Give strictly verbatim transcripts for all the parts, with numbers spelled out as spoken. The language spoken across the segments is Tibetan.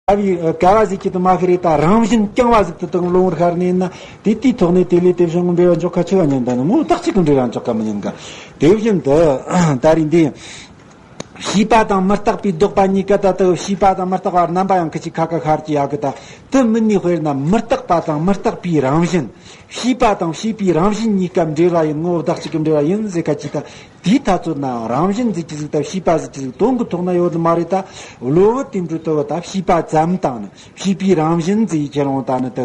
ཨ་བི་ཀ་བ་ཟིག་གི་དུ་མ་ཤི་རེད། ད་རང་བཞིན་རྐྱང་བ་ཟིག་ཏུ་དང་བློ་ངོར་ཤར་ནས་ན་དེ་དེའི་ཐོག་ནས་དེ་ལས་དེ་བྱུང་འབྲེལ་བ་འཇོག་ཁ་ཆེ་བ་ཉན་ད་ནི་ངོ་བདག་གཅིག་གི་འབྲེལ་བ་འཇོག་ཁ་མི་ཉན་ག། དེ་བཞིན་དུ་ད་རིང་འདི་ཤེས་པ་དང་མི་རྟག་པའི་ལྡོག་པ་གཉིས་ཀ་ད་ལྟ་ཤེས་པ་དང་མི་རྟག་པ་རྣམ་པ་ཡང་ཁི་ཅིག་ཁ་ཁ་ཤར་གྱི་ཡག་གི། ད་དུ་མིན་ནི་དཔེར་ན་མི་རྟག་པ་དང་མི་རྟག་པའི་རང་བཞིན། ཤེས་པ་དང་ཤེས་པའི་རང་བཞིན་གཉིས་ཀ་འབྲེལ་བ་ཡིན། ངོ་བདག་གཅིག་གི་འབྲེལ་བ་ཡིན་ཟེར་ཁ་ཅིག་ད། དེའི་ཐ་ཚོད་ནའང་རང་བཞིན་ཟིག་གི་ཟིག་དང་ཤེས་པ་ཟིག་གི་ཟིག་དོན་གི་ཐོག་ན་ཡོད་མ་རེད། ད་བློ་བུ་དེ་འདྲ་ལྟ་བུ་ད་ཤེས་པ་ཙམ་དང་ནི་ཤེས་པའི་རང་བཞིན་ཟིག་ཁྱེར་འོང་ད་ནི་ད་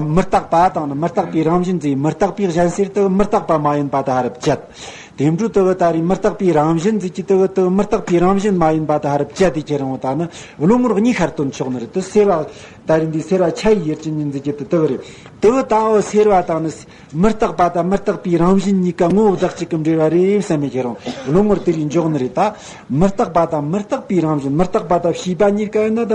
མི་རྟག་པ་དང་ནི་མི་རྟག་པའི་རང་བཞིན་ཟིག་མི་རྟག་པའི་གཞན་སེལ་ད་མི་རྟག་པ་མ་ཡིན་པ་ད་ཧ་རབ་བཅད། དེ་འདྲ་ལྟ་བུ་ད་རེད། མི་རྟག་པའི་རང་བཞིན་ཟིག་གི་ལྟ་བུ་ད་མི་རྟག་པའི་རང་བཞིན་མ་ཡིན་པ་ད་ཧ་རབ་བཅད་དེ་ཁྱེར་འོང་ད་ནི་བློ་ངོར་གཉིས་ཁར་སྟོན་ཆོག་ནི་རེད། ད་སེལ་བ་ད་རེད། འདི་སེལ་བ་ཆ་ཡི་ཡེར་གྱི་ཉིན་ཟིག་གི་ད་ལྟ་བུ་རེད། ལྟ་བུ་ད་འོ་སེལ་བ་དང་ནི། མི་རྟག་པ་དང་མི་རྟག་པའི་རང་བཞིན་གཉིས་ཀ་ངོ་བོ་བདག་གཅིག་གི་འབྲེལ་བ་རེད་བསམ་མི་ཁྱེར་རུང་བློ་ངོར་དེ་རིགས་འཇོག་ནི་རེད་ད། མི་རྟག་པ་དང་མི་རྟག་པའི་རང་བཞིན། མི་རྟག་པ་དང་ཤེས་པ་གཉིས་ཀ་ཡིན་ན་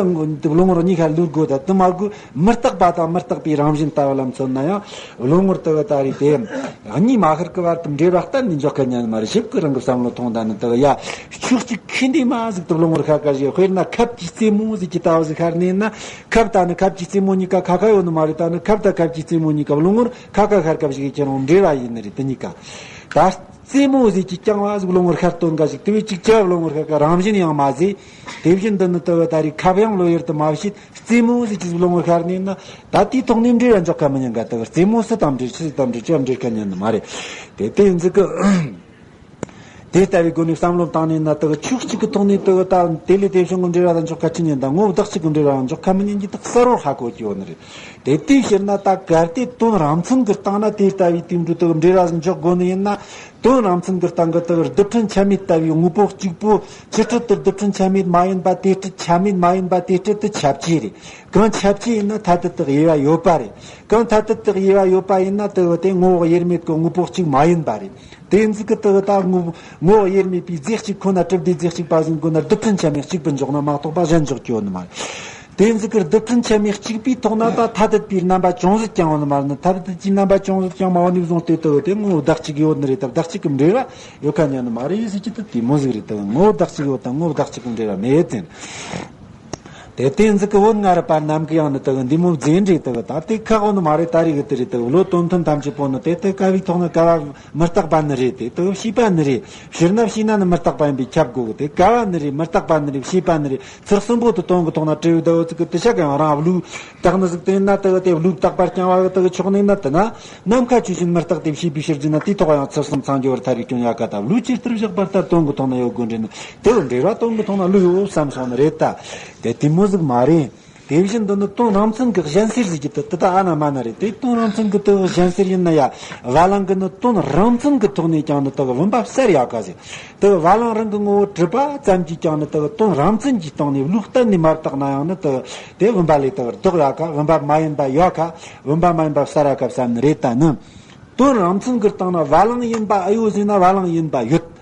ད་བློ་ངོར་གཉིས་ཀ་ལུས་དགོས། ད་དུ་མ་དགོས། མི་རྟག་པ་དང་མི་རྟག་པའི་རང་བཞིན་ལྟ་བུ་ལ་མཚོན་ན་ཡང་བློ་ངོར་ལྟ་བུ་ད་རེད་དེ། གཉིས་མ་ཤར་གི་བར་དུ་འབྲེལ་བ་གཏན་ནས་འཇོག་གི་ཉན་མ་རེད། ཞིབ་ཀྱི་རང་གི་བསམ་བློ་ཐོངས་ད་ནི་ལྟ་བུ་ཡ། ཕྱོགས་གཅིག་ཁེ་འདི་མ་ཟིག་ཏུ་བློ་ངོར་ཤར་ག་ཞིག་དཔེར་ན་ཁབ་ཀྱི་རྩེ་མོ་ཟིག་གི་ལྟ་བུ་ཟིག་ཤར་ནས་ན། ཁབ་ད་ནི་ཁབ་ཀྱི་རྩེ་མོ་གཉིས་ཀ་ཁ་ཁ་ཡོད་ནི་མ་རེད། ད་ནི་ཁབ་ད་ཁབ་ཀྱི་རྩེ་མོ་གཉིས་ཀ་བློ་ངོར་ཁ་ཁ་ཤར་སྐབས་ཤིག་ཁྱེད་རང་འབྲེལ་བ་ཡིན་ནི་རེད། དེ་གཉིས་ཀ་ད་རྩེ་མོ་ཟིག་གི་རྐྱང་བ་ཟིག་བློ་ངོར་ཤར་སྟོན་ག་ཞིག་དེ་བས་ཅིག་ཅི་བློ་ངོར་ཤར་ག་རང་བཞིན་ཡང་མ་ཟིག་དེ་བཞིན་དུ་ནི་དུ་བ་ད་རེད། ཁབ་ཡང་བློ་ཡུལ་དུ་མ་བྱེད། རྩེ་མོ་ཟིག་གི་བློ་ངོར་ཤར་ནས་ན་ད་དེའི་ཐོག་ནས་འབྲེལ་བ་འཇོག་ག་མི་ཉན་ག། དུ་བ་རྩེ་མོ་སུ་དང་འབྲེལ་ཆི་ཟིག་དང་འབྲེལ་ཅི་ཡང་འབྲེལ་ག་ཉན་ནི་མ་རེད། དེ་དེ་ཡིན་ཟིག་གི་དེ་ལྟ་བུའི་སྒོ་ནས་བསམ་བློ་བཏང་ནས་ན་དག་ཕྱོགས་གཅིག་གི་ཐོག་ནས་དག་ད་དེ་ལས་དེ་བྱུང་གི་འབྲེལ་བ་དང་འཇོག་ཁ་ཆི་ཉན་དང་ངོ་བོ་བདག་གཅིག་གི་འབྲེལ་བ་དང་འཇོག་ཁ་མི་ཉན་གྱི་དག་གསལ་བོར་ཧ་གོ་གི་ཡོད་ནི་རེད། དེ་དེའི་ཕྱིར་ན་ད་གལ་ཏེ་དོན་རང་མཚན་གྱི་སྟེང་ན་དེ་ལྟ་བུའི་དེ་འདྲ་དག་འབྲེལ་བ་འཇོག་དགོས་ནི་ཡིན་ན། དོན་རང་མཚན་གྱི་སྟེང་གི་དག་རྡུལ་ཕྲན་ཆ་མེད་ལྟ་བུའི་དངོས་པོ་གཅིག་པོ་ཆི་ཁྲིད་དུ་རྡུལ་ཕྲན་ཆ་མེད་མ་ཡིན་པ་དེ་ཁྲིད་ཆ་མེད་མ་ཡིན་པ་དེ་ཁྲིད་དུ་ཁྱབ་ཆེ་རེད། གང་ཁྱབ་ཆེ་ཡིན་ན་ཐ་དད་དག་དབྱེ་བ་ཡོད་པ་རེད། གང་ཐ་དད་དག་དབྱེ་བ་ཡོད་པ་ཡིན་ན་དག་དེ་ངོ་བོ་དབྱེར་མེད་ཀྱི་དངོས་པོ་གཅིག་མ་ཡིན་པ་རེད། དེ་ཟིག་གི་དག་ད་ངོ་ངོ་བོ་དབྱེར་མེད་པའི་རྫས་གཅིག་ཁོ་ན་གྲུབ་བདེ་རྫས་གཅིག་པ་ཟིག་ཁོ་ན་རྡུལ་ཕྲན་ཆ་མེད་གཅིག་པུ་འཇོག་ན་མ་གཏོགས་པ་གཞན་འཇོག་རྒྱུ་ཡོད་ནི་མ་རེད། དེ་ཟིག་གི་རྡུལ་ཕྲན་ཆ་མེད་གཅིག་པའི་ཐོག་ན་ད་ཐ་དད་པའི་རྣམ་པ་ཅུང་ཟད་ཀྱང་ཡོད་ནི་མ་རེད། ཐ་དད་ཀྱི་རྣམ་པ་ཅུང་ཟད་ཀྱང་མ་ཡོད་ནི་བཟུང་སྟེ་དག་དེ་ངོ་བོ་བདག་གཅིག་ཡོད་ནི་རེད། ད་བདག་གཅིག་གི་འབྲེལ་བ་ཡོད་ཁ་ཉན་ནི་མ་རེད་ཟེར་གྱི་དུ་དེ་མོ་ཟིག་རེད། དག་ངོ་བོ་བདག་གཅིག་ཡོད་དང་ངོ་བོ་བདག་གཅིག་གི་འབྲེལ་བ་མེད་ཟེར། དེ་དེ་ཟིག་གི་བོད་སྔ་རབས་པ་རྣམས་ཀྱི་ཡང་ནི་དག་འདི་མོ་རྫས་འབྲས་དག་ད་དེ་ཁག་འོ་ནི་མ་རེད། ད་རེས་གི་དེ་རེད། དག་བློ་དོན་མཐུན་ཐམས་ཅད་པོ་ནི་དེ་དེ་ཀ་བའི་ཐོག་ནི་ཀ་བ་མི་རྟག་པ་ནི་རེད། དེ་དག་ཤེས་པ་ནི་རེད། ཕྱིར་ན་ཤེས་ན་ནི་མི་རྟག་པ་ཡིན་པས་ཁྱབ་དགོས་གི། དེ་ཀ་བ་ནི་རེད། མི་རྟག་པ་ནི་རེད། ཤེས་པ་ནི་རེད། ཚུལ་གསུམ་པོ་དུ་དོན་གི་ཐོག་ན་བྲལ་བའི་ཟླ་བོ་ཚིག་གི་དེ་ཤ་གང་རང་བློས་བཏགས་ནི་ཟིག་དེ་ན་དག་དེ་བློས་བཏགས་པ་རྐྱང་བ་གི་དག་ཆོག་ནི་ན། དེ་ན་ནམ་མཁའ་ཆོས་ཅན་མི་རྟག་སྟེ་ཤེས་པའི་ཕྱིར་འཛིན་ན་དེའི་ཐོག་ཡང་ཚུལ་གསུམ་ཚང་རྒྱུ་བར་ཐལ་བའི་སྐྱོན་ཡོད་ག། ད་བློས་ཇི་ལྟར་བཞག་པ་ལྟར་དོན་གི་ཐོག་ན་ཡོད་དགོས་འདྲེ་ནི་དེ་བོ་འབྲེལ་བ་དོན་གི་ཐོག་ན་བློས་ཡོད་བསམ་སོང་ནི་རེད། ད་དེ་དེ་མོ་ཟིག་མ་རེད། དེ་བཞིན་དུ་ནི་དོན་རང་མཚན་གྱི་གཞན་སེལ་ཟེར་གྱི་དེ་དེ་ད་ཨ་ན་མ་ན་རེད། དེ་དོན་རང་མཚན་གྱི་དེ་གཞན་སེལ་ཡིན་ན་ཡ། བ་ལང་གི་ནི་དོན་རང་མཚན་གྱི་ཐོག་ནས་ཀྱང་ནི་དེ་བུམ་པ་བསལ་ཡག་ག་ཟེར། དེ་བ་ལང་རང་གི་ངོ་བོ་གྲུབ་པ་ཙམ་གྱིས་ཀྱང་ནི་དེ་དོན་རང་མཚན་གྱི་སྟེང་ནས་བློས་གཏན་ནས་མ་བཏགས་ན་ཡང་ནི་དེ་དེ་བུམ་པ་ལས་དེ་ལྡོག་ཡག་ག། བུམ་པ་མ་ཡིན་པ་ཡོད་ག། བུམ་པ་མ་ཡིན་པ་བསལ་ཡག་ག་བསམ་ནི་རེད། ད་ནི། དོན་རང་མཚན་གྱི་སྟེང་ན་བ་ལང་ཡིན་པ་ཨེ་ཡོད་ཟེར་ན་བ་ལང་ཡིན་པ་ཡོད།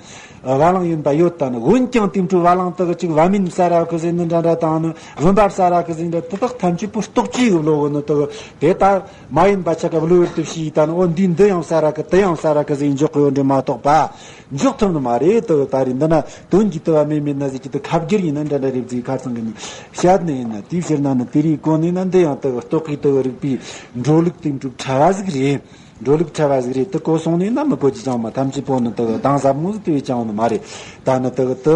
བ་ལང་ཡིན་པ་ཡོད། ད་ནི་འོན་ཀྱང་དེ་འཕྲོ་བ་ལང་དག་ཅིག་བ་མིན་བསལ་ར་གི་ཟེར་ནི་འདྲ་འདྲ་དང་ནི་བུམ་པ་བསལ་ར་གི་ཟེར་འདྲ་དེ་དག་ཐམས་ཅད་པོ་རྟོག་བཅས་ཀྱི་བློ་གི་ནི་དག་དེ་ལྟར་མ་ཡིན་པ་ཆ་ག་བློ་ཡུལ་དུ་ཞིག་ད་ནི་འོ་འདི་འདི་ཡང་བསལ་ར་གི་དེ་ཡང་བསལ་ར་གི་ཟེར་འཇོག་གི་ཡོད་འདྲ་མ་གཏོགས་པ་འཇོག་ཐུབ་ནི་མ་རེད། དག་ད་རེད། འདི་ན་དོན་གྱི་དུ་བ་མེད་མེད་ན་ཟེར་གྱི་དུ་ཁ་བསྒྱུར་ཡིན་ན་འདྲ་འདྲ་རེད་ཟེར་ཁ་ཚང་གི་ནི་བཤད་ནི་ཡིན་ན། དེའི་ཕྱིར་ན་ནི་དེ་རིགས་གོ་ནས་ན་འདི་ཡང་དག་རྟོག་གི་དུ་བ་རིག་པའི་འགྲོ་ལུགས་དེ་འགྲུབ་ཕྲ་བ་ཟིག་རེད། འགྲོ་ལུགས་ཕྲ་བ་ཟིག་རེད། དེ་གོ་སོང་ནས་ན་མི་གོ་རྒྱུ་ཅང་མ། ཐམས་ཅད་པོ་ནི་དེ་གདངས་ཟབ་མོ་ཟིག་དེ་བས་ཀྱང་ནི་མ་རེད། ད་ནི་དེ་དེ་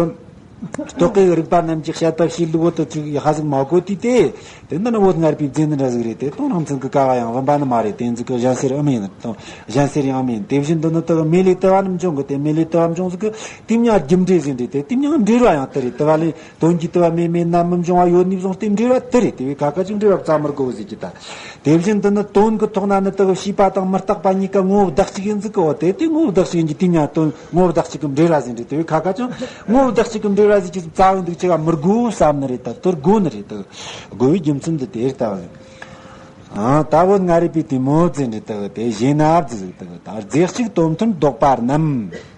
རྟོག་གེ་རིག་པ་རྣམས་ཀྱི་བཤད་པ་བྱེད་ལུགས་བོ་དེ་ཅིག་ཧ་ཟིག་མ་གོ་དུས་དེ། དེ་འདི་ནི་བོད་སྔར་པའི་རྫས་འདི་འདྲ་ཟིག་རེད། དེ་དོན་རང་མཚན་གྱི་ཀ་བ་ཡང་བུམ་པ་ནི་མ་རེད། དེ་ཟིག་གི་གཞན་སེལ་ཨེ་མིན། དོན་གཞན་སེལ་ཡང་མིན། དེ་བཞིན་དུ་ནི་དེ་མེ་ལས་དུ་བ་ནི་འབྱུང་གི། དེ་མེ་ལས་དུ་བ་འབྱུང་ཟིག་གི་དེ་མྱང་རྒྱུ་འབྲས་ཟིག་རེད། དེ་དེ་མྱང་འབྲེལ་བ་ཡང་དེ་རེད། དུ་བ་ལས། དོན་གྱི་དུ་བ་མེད་མེད་ན་མི་འབྱུང་བ་ཡོད་ནི་བཟུང་སྟེ་འབྲེལ་བ་དེ་རེད། དེ་བས་ཁ་ཁ་ཅིག་འབྲེལ་བ་བཙལ་མི་དགོས་ཟེར་གྱི་ད། དེ་བཞིན་དུ་ནི་དོན་གྱི་ཐོག་ན་ནི་དུ་བ་ཤེས་པ་དང་མི་རྟག་པ་གཉིས་ཀ་ངོ་བོ་བདག་གཅིག་ཡིན་ཟིག་གི། འོ་དེ་དེ་ངོ་བོ་བདག་གཅིག་ཡིན་གྱི་དེ་ཉ་དོན་ངོ་བོ་བདག་གཅིག་གི་འབྲེལ་བ་ཟིན་རེད། དེ་བས་ཁ་ཁ་ཅིག་ངོ་བོ་བདག་གཅིག་གི་འབྲེལ་བ་ཟིན་གྱི་རྩ་བ་འདུག་ཅེས་པ་མི་དགོས་བསམ་ནི་རེད། ད་དོར་དགོས་ནི་རེད། དུ་དགོས་པའི་རྒྱུ་མཚན་འདི་དེ་ལྟ་བུ། ཨ་ད་བོད་སྔ་རབས་པའི་དེ་མོ་ཟིན་རེད། དུ་དེ་གཞན་ན་ཟིན་རེད། དུ་ད་རྫས་གཅིག་དོན་མཐུན་ལྡོག་པ་རྣམས།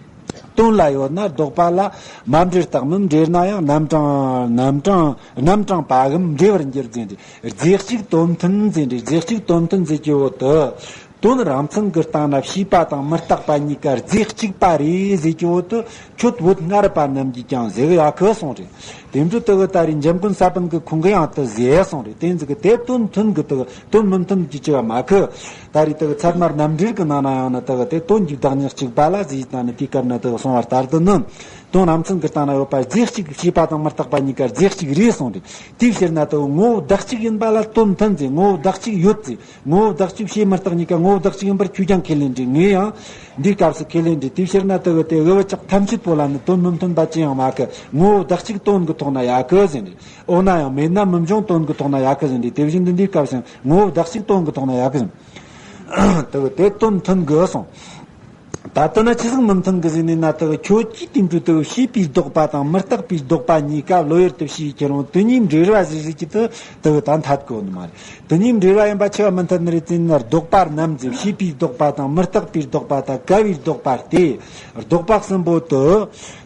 དོན་ལ་ཡོད་ན་ལྡོག་པ་ལ་མ་འབྲེལ་རྟགས་མིན། འབྲེལ་ན་ཡང་རྣམ་གྲངས་རྣམ་གྲངས་རྣམ་གྲངས་པའམ་འབྲེལ་བར་འགྱུར་ཟེར་ཏེ། རྫས་གཅིག་དོན་མཐུན་ཟེར་ཏེ། རྫས་གཅིག་དོན་མཐུན་ཟེར་གྱི་བོ་དུ་ དོན་རང་མཚན་གྱི་སྟེང་ན་ཤེས་པ་དང་མི་རྟག་པ་གཉིས་ཀ་རྫས་གཅིག་པ་རེད་ཟེར་གྱི་འོག་ཏུ། ཁྱོད་བོད་སྔ་རབས་པ་རྣམས་ཀྱིས་ཀྱང་ཟེར་ཡག་གི་གསུངས་རེད། དེ་འདྲ་དེ་གི་ད་རེས་འཇམ་མགོན་ས་པཎ་གྱི་ཁོང་གིས་ཡང་དེ་ཟེར་གསུངས་རེད། དེ་ཟིག་གི་དེ་དོན་མཐུན་གྱི་དེ་དོན་མི་མཐུན་གྱི་ཅི་བ་མ་གི། ད་རེས་དེ་གི་ཚད་མ་རྣམ་འགྲེལ་གྱི་ནང་ན་ཡང་ན་དེ་གི་དེ་དོན་གྱི་བདག་ཉིད་གཅིག་པ་ལ་ཟེར་ཡིན་ན་ནི། དེའི་སྐབས་ན་དེ་གི་གསུངས་པ་ལྟར་དུ་ནི། དོན་རང་མཚན་གྱི་སྟེང་ན་ཡོད་པ་རྫས་གཅིག་ཤེས་པ་དང་མི་རྟག་པ་གཉིས་ཀ་རྫས་གཅིག་རེད་གསུངས་རེད། དེའི་ཕྱིར་ན་དེ་གི་ངོ་བོ་བདག་གཅིག་ཡིན་པ་ལ་དོན་མཐུན་ཟེར། ངོ་བོ་བདག་གཅིག་ཡོད་ཟེར། ངོ་བོ་བདག་གཅིག་ཤེས་མི་རྟག་གཉིས་ཀ་ངོ་བོ་བདག་གཅིག་ཡིན་པར་ཁྱོད་ཀྱང་ཁས་ལེན་རེད། ངས་ཡང་འདིའི་སྐབས་སུ་ཁས་ལེན་རེད། དེའི་ཕྱིར་ན་དེ་གི་དེ་གི་བུ་ཅག་ཐམས་ཅད་པོ་ལ་ནི་དོན་མི་མཐུན་པ་ཅི་ཡང་མ་གི། ངོ་བོ་བདག་གཅིག་དོན་གྱི་ཐོག་ན་ཡོད་གི་ཟེར་རེད། འོ་ན་ཡང་མེད་ན་མི་འབྱུང་དོན་གྱི་ཐོག་ན་ཡོད་གི་ཟེར་རེད། དེ་བཞིན་དུ་འདིའི་སྐབས་སུ་ངོ་བོ་བདག་གཅིག་དོན་གྱི་ཐོག་ན་ཡོད་གི་ཟེར། དེ་གི་དེ་དོན་མཐུན་གི་གསུངས། ད་ལྟ་ན་ཆི་ཟིག་མི་མཐུན་གི་ཟེར་ནས་ན། དེ་གི་ཁྱོད་ཀྱིས་དེ་འདྲ་དེ་གི་ཤེས་པའི་ལྡོག་པ་དང་མི་རྟག་པའི་ལྡོག་པ་གཉིས་ཀ་བློ་ཡུལ་དུ་ཤེས་ཁྱེར་འོང་དེ་གཉིས་འབྲེལ་བ་ཟེར་ཟེར་གྱི་དེ་དེ་གི་ད་འཐད་གོ་ནི་མ་རེད། དེ་གཉིས་འབྲེལ་བ་ཡིན་པ་ཆི་བ་མི་འཐད་ནི་རེད་ཟེར་ན། ལྡོག་པ་རྣམས་ཀྱི་ཤེས་པའི་ལྡོག་པ་དང་མི་རྟག་པའི་ལྡོག་པ་དང་བཀལ་བའི་ལྡོག་པ་སྟེ། ལྡོག་པ་གསུམ་པོ་དེ་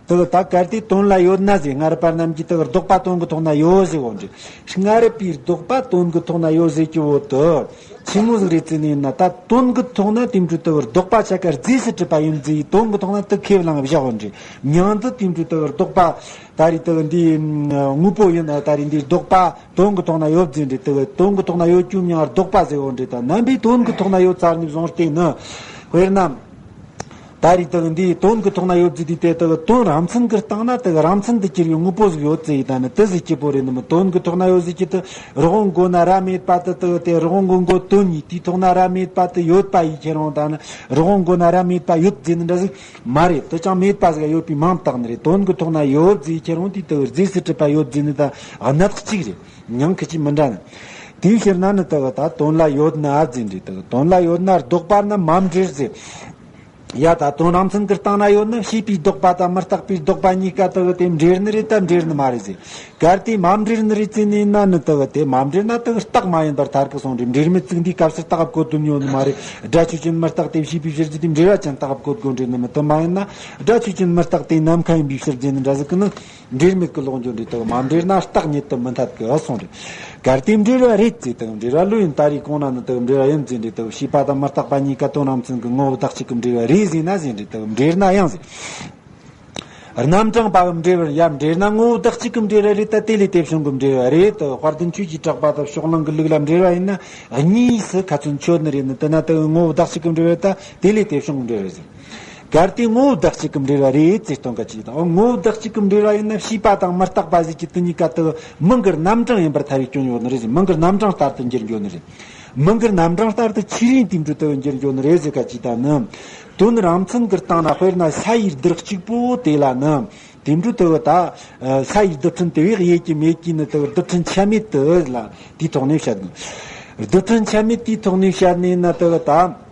དེ་གི་ད་གལ་ཏེ་དོན་ལ་ཡོད་ན་ཟེར། སྔ་རབས་པ་རྣམས་ཀྱིས་དེ་གི་ལྡོག་པ་དོན་གྱི་ཐོག་ན་ཡོད་ཟེར་གོ་འདྲི། སྔ་རབས་པའི་ལྡོག་པ་དོན་གྱི་ཐོག་ན་ཡོད་ཟེར་གྱི་འོག་ཏུ། ཆི་མོ་ཟིག་རེད་ཟེར་ནས་ན། ད་དོན་གྱི་ཐོག་ན་དེ་འདྲ་དེ་གི་ལྡོག་པ་ཆ་ག་རྫས་སུ་གྲུབ་པ་ཡིན་ཟེར། དོན་གྱི་ཐོག་ན་དེ་ཁས་བླངས་བཞག་གོ་འདྲི། མྱང་འདི་དེ་འདྲ་དེ་གི་ལྡོག་པ་ད་རེས་དེ་གི་འདི་དངོས་པོ་ཡིན། ད་རེས་འདི་ལྡོག་པ་དོན་གྱི་ཐོག་ན་ཡོད་ཟེར་འདྲི། དེ་གི་དོན་གྱི་ཐོག་ན་ཡོད་རྒྱུ་མྱང་ལྡོག་པ་ཟེར་གོ་འདྲི། ད་རྣམ་པའི་དོན་གྱི་ཐོག་ན་ཡོད་ཚར་ནས་བཟུང་སྟེ་ནི། དཔེར་ན། ད་རེས་དེ་གི་འདིའི་དོན་གྱི་ཐོག་ན་ཡོད་ཟེར་དུས་དེ་དེ་གི་དོན་རང་མཚན་གྱི་སྟེང་ན་དེ་གི་རང་མཚན་དུ་གྱུར་བའི་དངོས་པོ་ཟིག་ཡོད་ཟེར་ཡིན་ད་ནི་དེ་ཟིག་སྐྱིད་པོ་རེད་ནི་མི། དོན་གྱི་ཐོག་ན་ཡོད་ཟེར་གྱི་དེ་རི་བོང་མགོ་ན་རྭ་མེད་པ་དེ་དེ་གི་དེ་རི་བོང་མགོ་མགོ་དོན་གཉིས་དེའི་ཐོག་ན་རྭ་མེད་པ་དེ་ཡོད་པ་ཡིས་ཁྱེར་འོང་ད་ནི་རི་བོང་མགོ་ན་རྭ་མེད་པ་ཡོད་ཟེར་ནི་འདྲ་ཟིག་མ་རེད། དེ་ཅང་མེད་པ་ཟིག་ཡོད་པའི་མིང་བཏགས་ནི་རེད། དོན་གྱི་ཐོག་ན་ཡོད་ཟེར་ཁྱེར་འོང་དེ་དེ་གི་རྫས་སུ་གྲུབ་པ་ཡོད་ཟེར་ནི་ད་གནད་གཅིག་རེད། མྱང་ཁུ་ཅི་མི་འདྲ་ནི། དེའི་ཕྱིར་ན་ནི་དེ་གི་ད་དོན་ལ་ཡོད་ན་ཟེར་འདྲི། དེ་གི་དོན་ལ་ཡོད་ན་ལྡོག་པ་རྣམས་མ་འབྲེལ་ཟེར། ཡ་ད་དོན་རང་མཚན་གྱི་སྟེང་ན་ཡོད་ན་ཤེས་པའི་ལྡོག་པ་དང་མི་རྟག་པའི་ལྡོག་པ་གཉིས་ཀ་དེ་གི་དེ་འབྲེལ་ནི་རེད་ད་འབྲེལ་ནི་མ་རེད་ཟེར། གལ་ཏེ་མ་འབྲེལ་ནི་རེད་ཟེར་ནས་ན་ནི་དེ་གི་དེ་མ་འབྲེལ་ན་དེ་གི་རྟགས་མ་ཡིན་པར་ཐལ་གི་གསུངས་རེད། འབྲེལ་མེད་ཚིག་འདིའི་སྐབས་སུ་རྟགས་བཀོད་དོན་ཡོད་ནི་མ་རེད། སྒྲ་ཆོས་ཅན་མི་རྟག་སྟེ་ཞེས་པའི་ཕྱིར་ཟེར་དུས་འབྲེལ་བ་ཅན་རྟགས་བཀོད་དགོས་འདྲི་ནི་མི། དེ་མ་ཡིན་ན་སྒྲ་ཆོས་ཅན་མི་རྟག་སྟེ་ནམ་མཁའ་ཡིན་པའི་ཕྱིར་ཟེར་ནི་འདྲ་ཟིག་གི་ནི། འབྲེལ་མེད་ཀྱི་ལོག་འགྱོ་འདྲི་དེ་གི་མ་འབྲེལ་ན་རྟགས་ཉིད་དུ་མི་འཐད་ཀྱི་གསུངས་རེད། གལ་ཏེ་འབྲེལ་བ་རེད་ཟེར་དེ་གི་འབྲེལ་བ་ལོས་ཡིན། ད་རེས་གོང་ན་ནི་དེ་གི་འབྲེལ་བ་ཡིན་ཟེར་འདྲི། དེ་གི་ཤེས་པ་དང་མི་རྟག་པ་གཉིས་ཀ་དོན་རང་མཚན་གྱི་ངོ་བོ་བདག་གཅིག་གི་འབྲེལ་བ་རེད་ཟེར་ན་ཟེར་འདྲི། དེ་གི་འབྲེལ་ན་ཡང་ཟེར། རྣམ་གྲངས་པ་གི་འབྲེལ་བར་ཡ་འབྲེལ་ན་ངོ་བོ་བདག་གཅིག་གི་འབྲེལ་བ་རེད་ད། དེ་ལས་དེ་བྱུང་གི་འབྲེལ་བ་རེད། དེ་གི་དཔལ་ལྡན་ཆོས་ཀྱི་གྲགས་པ་དང་ཕྱོགས་གླང་གི་ལུགས་ལ་འབྲེལ་བ་ཡིན་ན་གཉིས་སུ་ཁ་ཚོན་ཆོད་ནི་རེད་ནི། དེ་ན་དེ་གི་ངོ་བོ་བདག་གཅིག་གི་འབྲེལ་བ་རེད་ད། དེ་ལས་དེ་བྱུང་གི་འབྲེལ་བ་རེད་ཟེར། གལ་ཏེ་ངོ་བོ་བདག་གཅིག་གི་འབྲེལ་བ་རེད་ཟེར་སྟོན་ག་ཅིག་དང་། ངོ་བོ་བདག་གཅིག་གི་འབྲེལ་བ་ཡིན་ན་ཤེས་པ་དང་མི་རྟག་པ་ཟེར་གྱི་དེ་གཉིས་ཀ་དེ་མིང་གི་རྣམ་གྲངས་ཡིན་པར་ཐལ་བའི་སྐྱོན་ཡོད་ནི་རེད་ཟེར། མིང་གི་རྣམ་གྲངས་ལྟར་དུ་འགྱུར་འགྱོ་ནི་རེད། མིང་གི་རྣམ་གྲངས་ལྟར་དུ་ཆོས་རིན་དེ་འདྲ་དེ་འགྱུར་འགྱོ་ནི་རེད་ཟེར་ག་ཅིག་དང་ནི། དོན་རང་མཚན་གྱི་སྟེང་ན་དཔེར་ན་ས་ཡི་རྡུལ་གཅིག་པོ་དེ་ལ་ནི་དེ་འདྲ་དེ་ད་ས་ཡི་རྡུལ་ཕྲན་དེ་བས་ཡོད་ཀྱི་མེད་ཀྱི་ནི་དེ་རྡུལ་ཕྲན་ཆ་མེད་དེ་ལ་དེའི་ཐོག་ནས་བཤད་དགོས། རྡུལ་ཕྲན་ཆ་མེད་དེའི་ཐོག་ནས་བཤད་ནས་ན་དེ་ད།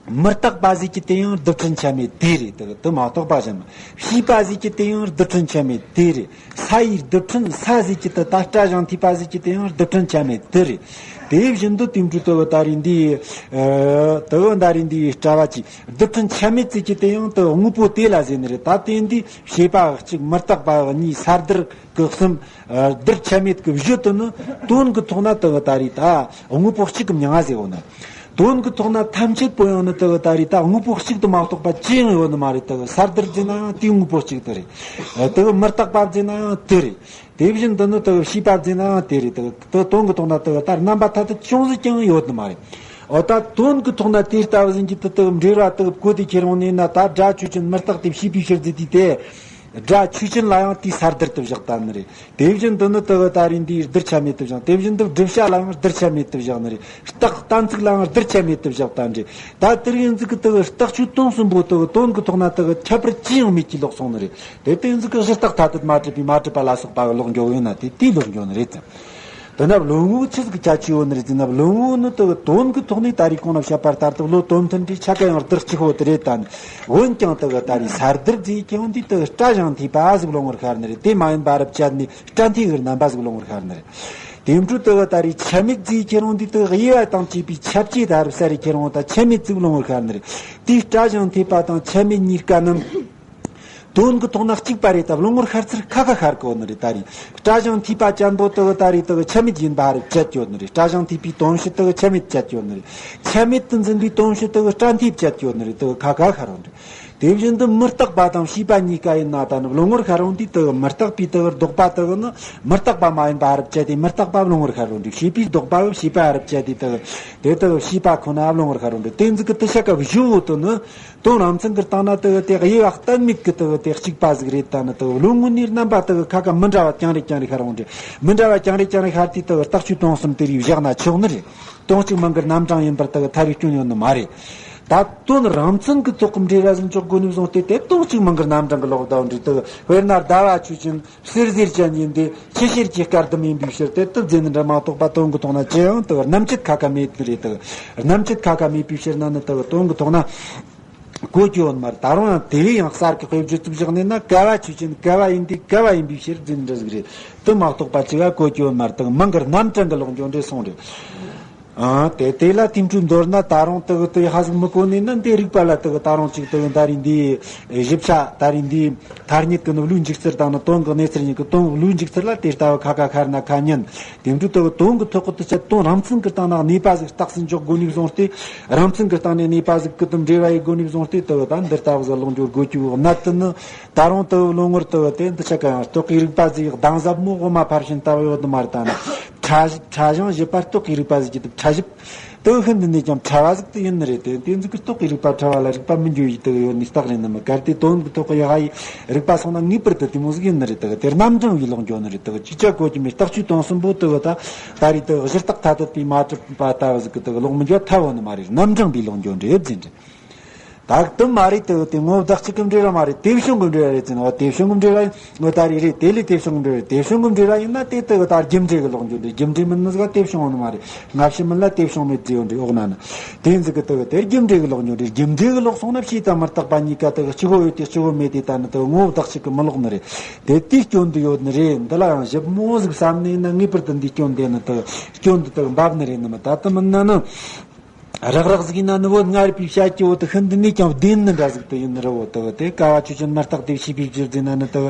མི་རྟག་པ་ཟེར་གྱི་དེ་ཡང་རྡུལ་ཕྲན་ཆ་མེད་དེ་རེད། དེ་དེ་མ་རྟོགས་པ་བཞིན། ཤེས་པ་ཟེར་གྱི་དེ་ཡང་རྡུལ་ཕྲན་ཆ་མེད་དེ་རེད། ས་ཡི་རྡུལ་ཕྲན་ས་ཟེར་གྱི་དེ་ད་སྐྲ་བཞིན་ཐོས་པ་ཟེར་གྱི་དེ་ཡང་རྡུལ་ཕྲན་ཆ་མེད་དེ་རེད། དེ་བཞིན་དུ་དེ་འདྲ་དེ་བ་ད་རེས་འདི་དེ་བ་ད་རེས་འདི་སྐྲ་བ་གྱི་རྡུལ་ཕྲན་ཆ་མེད་ཟེར་གྱི་དེ་ཡང་དེ་དངོས་པོ་དེ་ལ་ཟེར་ནི་རེད། ད་དེ་འདི་ཤེས་པ་གཅིག་མི་རྟག་པ་གཉིས་ས་རྡུལ་གི་གསུམ། རྡུལ་ཆ་མེད་ཀྱི་གཞི་དེ་ནི་དོན་གྱི་ཐོག་ན་དེ་བ་ད་རེས་ད་དངོས་པོ་གཅིག་གི་མྱང་ང་ཟེར་བ་ན། དོན་གྱི་ཐོག་ན་ཐམས་ཅད་པོ་ཡང་ནི་དེ་གི་ད་རེས་ད་དངོས་པོ་གཅིག་ཏུ་མ་གཏོགས་པ་ཅི་ཡང་ཡོད་ནི་མ་རེད། དེ་གི་ས་རྡུལ་ཟེར་ན་ཡང་དེའི་དངོས་པོ་གཅིག་དེ་རེད། དེ་གི་མི་རྟག་པ་ཟེར་ན་ཡང་དེ་རེད། དེ་བཞིན་དུ་ནི་དེ་གི་ཤེས་པ་ཟེར་ན་ཡང་དེ་རེད། དེ་གི་དེ་དོན་གྱི་ཐོག་ན་དེ་གི་ད་རྣམ་པ་ཐ་དད་ཅུང་ཟད་ཀྱང་ཡོད་ནི་མ་རེད། འོ་ད་དོན་གྱི་ཐོག་ན་དེ་ལྟ་བུ་ཟིན་གྱི་དེ་དེ་གི་འབྲེལ་བ་དེ་གི་བཀོད་དེ་ཁྱེར་འོང་ནས་ན། ད་སྒྲ་ཆོས་ཅན་མི་རྟག་སྟེ་ཞེས་པའི་ཕྱིར་ཟེར་དུས་དེ། སྒྲ་ཆོས་ཅན་ལ་ཡང་དེའི་ས་རྡུལ་དུ་བཞག་བཏང་ནི་རེད། དེ་བཞིན་དུ་ནི་དེ་གི་ད་རེས་འདིའི་རྡུལ་ཆ་མེད་དུ་བཞག། དེ་བཞིན་དུ་བསྒྲུབ་བྱ་ལ་ཡང་རྡུལ་ཆ་མེད་དུ་བཞག་ནི་རེད། རྟགས་གཏན་ཚིགས་ལ་ཡང་རྡུལ་ཆ་མེད་དུ་བཞག་བཏང་རེད། ད་དེ་རིང་ཟིག་གི་དེ་གི་རྟགས་ཆོས་དོན་གསུམ་པོ་དེ་གི་དོན་གྱི་ཐོག་ན་དེ་གི་ཁྱད་པར་ཅི་ཡང་མེད་ཀྱི་ལོག་སོང་ནི་རེད། དེ་དེ་ཟིག་གི་གཞི་རྟགས་ཐ་དད་མ་གྲུབ་པའི་མ་གྲུབ་པ་ལ་སོགས་པ་གི་ལོག་འགྱོ་ཡོད་ན་དེ་དེའི་ལོག་འགྱོ་ནི་རེད་ཙང་། དེ་ན་བློ་ངོ་ཆི་ཟིག་གི་ཁྱད་ཆོས་ཡོད་ནི་རེད་ཟེར་ན། བློ་ངོ་ནི་དེ་གི་དོན་གྱི་ཐོག་ནས་ད་རེས་གོང་ན་བཤད་པ་ལྟར་དུ་བློ་དོན་མཐུན་དུས་ཆ་ག་ཡང་རྡུལ་གཅིག་པོ་དེ་རེད་དང་། འོན་ཀྱང་དེ་གི་ད་རེས་ས་རྡུལ་ཟེར་ཀྱང་འདི་དེ་གི་སྐྲ་བཞིན་ཐོས་པ་ཟིག་ལོང་བར་ཤར་ནི་རེད། དེ་མ་ཡིན་པ་རབ་བཅད་ནས་སྐྲ་མཐོའི་གི་རྣམ་པ་ཟིག་ལོང་བར་ཤར་ནི་རེད། དེ་འཕྲོ་དེ་གི་ད་རེས་ཆ་མེད་ཟེར་ཁྱེར་འོང་འདི་དེ་གི་དབྱེ་བ་དང་བཅས་པའི་ཁྱད་ཆོས་ད་རབ་གསལ་རེ་ཁྱེར་འོང་ད་ཆ་མེད་ཟིག་ལོང་བར་ཤར་ནི་རེད། དེའི་སྐྲ་བཞིན་ཐོས་པ་དང་ཆ་མེད་གཉིས་ཀ་རྣམས། དོན་གྱི་ཐོག་ན་གཅིག་པ་རེད། ད་བློ་ངོར་ཤར་ཚུལ་ཁ་ཁ་ཤར་གོ་ནི་རེད། ད་རེད་སྐྲ་བཞང་མཐིས་པ་ཅན་པོ་དེ་གི་ད་རེད་དེ་གི་ཆ་མེད་ཡིན་པ་རེད་བཅད་ཡོད་ནི་རེད། སྐྲ་བཞང་མཐིས་པའི་དོན་བྱེད་དེ་གི་ཆ་མེད་བཅད་ཡོད་ནི་རེད། ཆ་མེད་དུ་འཛིན་པའི་དོན་བྱེད་དེ་གི་སྐྲ་མཐིས་བཅད་ཡོད་ནི་རེད། དེ་གི་ཁ་ཁ་ཤར་འོང་རེད། དེ་བཞིན་དུ་མི་རྟག་པ་དང་བྱིས་པ་གཉིས་ཀ་ཡིན་ན་ད་ནི་བློ་ངོར་ཤར་འོང་དུས་དེ་གི་མི་རྟག་པའི་དེ་གི་ལྡོག་པ་དེ་གི་ནི་མི་རྟག་པ་མ་ཡིན་པ་རེད་བཅད་དེ་མི་རྟག་པ་བློ་ངོར་ཤར་འོང་རེད། བྱིས་པའི་ལྡོག་པ་གི་བྱིས་པ་རེད་བཅད་དེ་དེ་གི་དེ་དེ་གི་བྱིས་པ་ཁོ་ན་བློ་ངོར་ཤར་འོང་རེད། དེ་ཚོ་གི་དེ་ཤ་ཀ་བཞི་བོ་དེ་ནི། དོན་རང་མཚན་གྱི་སྟེང་ན་དེ་གི་དེ་དབྱེ་བ་གཏན་མེད་ཀྱི་དེ་གི་དེ་གཅིག་པ་ཟིག་རེད། ད་ནི་དེ་གི་བློ་ངོ་ནས་རྣམ་པ་དེ་གི་ཁ་ཁ་མི་འདྲ་བ་རྐྱང་རེ་རྐྱང་རེ་ཤར་འོང་རེད། མི་འདྲ་བ་རྐྱང་རེ་རྐྱང་རེ་ཤར་དུས་དེ་གི་རྟགས་ཆོས་དོན་གསུམ་དེ་རིགས་བཞག་ན་ཆོག་ནི་རེད། དོན་གཅིག་མིང་གི་རྣམ་གྲངས་ཡིན་པར་དེ་གི་ཐལ་བའི་སྐྱོན་ཡོད་ནི་མ་རེད། ད་དོན་རང་མཚན་གྱི་ཐོག་གི་འབྲེལ་བ་ཟིག་འཇོག་དགོས་ནས་བཟུང་སྟེ་དེ་དོན་གཅིག་མིང་གི་རྣམ་གྲངས་ཀྱི་ལོག་ལྟ་བུ་འདྲ་དེ་གི། དཔེར་ན་ཟླ་བ་ཆོས་ཅན། གསེར་ཟེར་ཅན་ཡིན་ཏེ་ཕྱི་ཕྱིར་གྱི་སྐར་ལྡུམ་ཡིན་པའི་ཕྱིར་ཏེ་དེ་ཟེར་ནི་འདྲ་མ་གཏོགས་པ་དོན་གྱི་ཐོག་ན་ཅི་ཡང་དེ་གི་རྣམ་བཅད་ཁ་ཁ་མེད་ནི་རེད། དེ་གི་རྣམ་བཅད་ཁ་ཁ་མེད་པའི་ཕྱིར་ན་ནི་དེ་གི་དོན་གྱི་ཐོག་ན་གོ་རྒྱུ་ཡོད་མ་རེད། ད་རུང་ཡང་དེ་བས་ཡང་གསར་གྱི་དཔེ་བརྗོད་ཚུལ་བཞག་ནས་ན་ཀ་བ་ཆོས་ཅན་ཀ་བ་ཡིན་ཏེ་ཀ་བ་ཡིན་པའི་ཕྱིར་ཟེར་ནི་འདྲ་ཟིག་རེད། དེ་མ་གཏོགས་པ་ཅི་ག་གོ་རྒྱུ་ཡོད་མ་རེད། དེ་གི་མིང་གི་རྣམ་གྲངས་ཀྱི་ལོག་འགྱོ་འདྲ་སོང་རེད། ཨ། དེ་དེ་ལ་དེ་འཕྲོས་མདོར་ན་ད་རུང་དེ་གི་དེ་ཧ་ཟིག་མི་གོ་ནས་ན་འདི་རིགས་པ་ལ་དེ་གི་ད་རུང་ཅིག་དེ་གི་ད་རིང་འདི་ཞིབ་ཆ་ད་རིང་འདི་ཐ་སྙད་ཀྱི་ནི་བློའི་འཇུག་ཚུལ་དང་ནི་དོན་གྱི་གནས་ཚུལ་གཉིས་ཀྱི་དོན་བློའི་འཇུག་ཚུལ་ལ་དེ་ལྟ་བུ་ཁ་ཁ་ཤར་ན་ཁ་ཉན། དེ་འཕྲོས་དེ་གི་དོན་གྱི་ཐོག་གི་དེ་ཆ་དོན་རང་མཚན་གྱི་སྟེང་ན་གནས་པ་ཟིག་རྟགས་སུ་འཇོག་དགོས་ནས་བཟུང་སྟེ། རང་མཚན་གྱི་སྟེང་ནས་གནས་པ་ཟིག་གི་དེ་འབྲེལ་བ་ཡོད་དགོས་ནས་བཟུང་སྟེ་དེ་གི་ད་འདི་ལྟ་བུ་ཟིག་ལོག་འགྱོ་དགོས་རྒྱུ་གནད་དེ་ནི། ད་རུང་དེ་བློ་ངོར་དེ་དེ་འདི་ཆ་ག་ཡང་རྟོག་གེའི་རིག་པ་ཟིག་གདངས་ཟབ་མོ་དབུ་མ་ཕར་ཕྱིན་ལྟ་བུ་ཡོད་ནི་མ་རེད། ད་ནི་ཕྲ་ཕྲ་ཞིང་ཞིབ་པ་རྟོག་གེའི་རིག་པ་ཟིག་གི་དེ་ཕྲ་ཞིབ་དེ་ཤིན་ཏུ་ནས་ཀྱང་ཕྲ་བ་ཟིག་དེ་ཡིན་ནི་རེད། དེ་དེ་ཟིག་གི་རྟོག་གེའི་རིག་པ་ཕྲ་བ་ལ་རིག་པ་མི་འགྱུར་ཡི་དེ་ཡོད་ནི་རྟགས་རེད་ནི་མི་གལ་ཏེ་དོན་གྱི་ཐོག་གི་ཡ་ཧ་ཡི་རིག་པ་སོང་ན་ངེས་པར་དུ་དེ་མོ་ཟིག་ཡིན་ནི་རེད། དེ་དེ་རྣམ་གྲངས་ཡི་ལོག་འགྱོ་ནི་རེད། དེ་ཅི་བྱ་གོ་རྒྱུ་མེད། རྟགས་ཆོས་དོན་གསུམ་པོ་དེ་ད་ད་རེས་དེ་གཞི་རྟགས་ཐ་དད་པས་མ་གྲུབ་པ་ལྟ་བུ་ཟིག་གི་དེ་ལོག་མི་འགྱོ་ཐལ་བོ་ནི་མ་རེད། རྣམ་གྲངས་པའི་ལོག་འགྱོ་འདྲེ་ཟིན་འདྲེ། ད་དུ་མ་རེད། དེ་དེ་ངོ་བོ་བདག་གཅིག་གི་འབྲེལ་བ་མ་རེད། དེ་བྱུང་གི་འབྲེལ་བ་རེད་ཟེར་ན། འོ་དེ་བྱུང་གི་འབྲེལ་བ་ཡིན། འོ་ད་རེད་རེད། དེ་ལས་དེ་བྱུང་གི་འབྲེལ་བ་རེད། དེ་བྱུང་གི་འབྲེལ་བ་ཡིན་ན་དེ་དེ་གི་ད་རྒྱུ་འབྲས་གི་ལོག་འགྱོ་འདྲེ། རྒྱུ་འབྲས་མིན་ནི་ཟིག་ག་དེ་བྱུང་བ་ནི་མ་རེད། སྔ་ཕྱི་མིན་ལ་དེ་བྱུང་མེད་ཟེར་ཡོད་འདྲེ། འོག་ན་ནི་དེ་ཟིག་གི་དེ་གི་དེ་རྒྱུ་འབྲས་གི་ལོག་འགྱོ་འདྲེ། རྒྱུ་འབྲས་གི་ལོག་སོང་ན་བྱས་ཙང་མི་རྟག་པ་གཉིས་ཀ་དེ་གི་གཅིག་པོ་ཡོད་དེ་གཅིག་པོ་མེད་དེ་ད་ནི་དེ་གི་ངོ་བོ་བདག་གཅིག་གི་མི་ལོག་ནི་རེད། དེ་དེའི་སྐྱོན་དུ་ཡོད་ནི་རེད། འདི་ལ་ཡང་ཞིབ་མོ་ཟིག་བསམ་ནས་ན་ངེས་པར་དུ་འདིའི་སྐྱོན་དེ་ནི་དེ་གི་སྐྱོན་དུ་དེ་གི་འབབ་ནི་རེད་ནི་མི། ད་དུ་མིན་ན་ནི། རག་རག་ཟིག་ཡིན་ན་ནི་བོད་སྔ་རབས་པའི་བཤད་ཀྱི་བོད་དུ་ཤིན་ཏུ་ནས་ཀྱང་བདེན་ནི་འདྲ་ཟིག་ཏུ་ཡིན་ནི་རེད། བོད་དུ་བོད་དེ་ཀ་བ་ཆོས་ཅན་མི་རྟག་སྟེ་བྱིས་པའི་རྒྱུད་ཟེར་ན་ནི་དུ་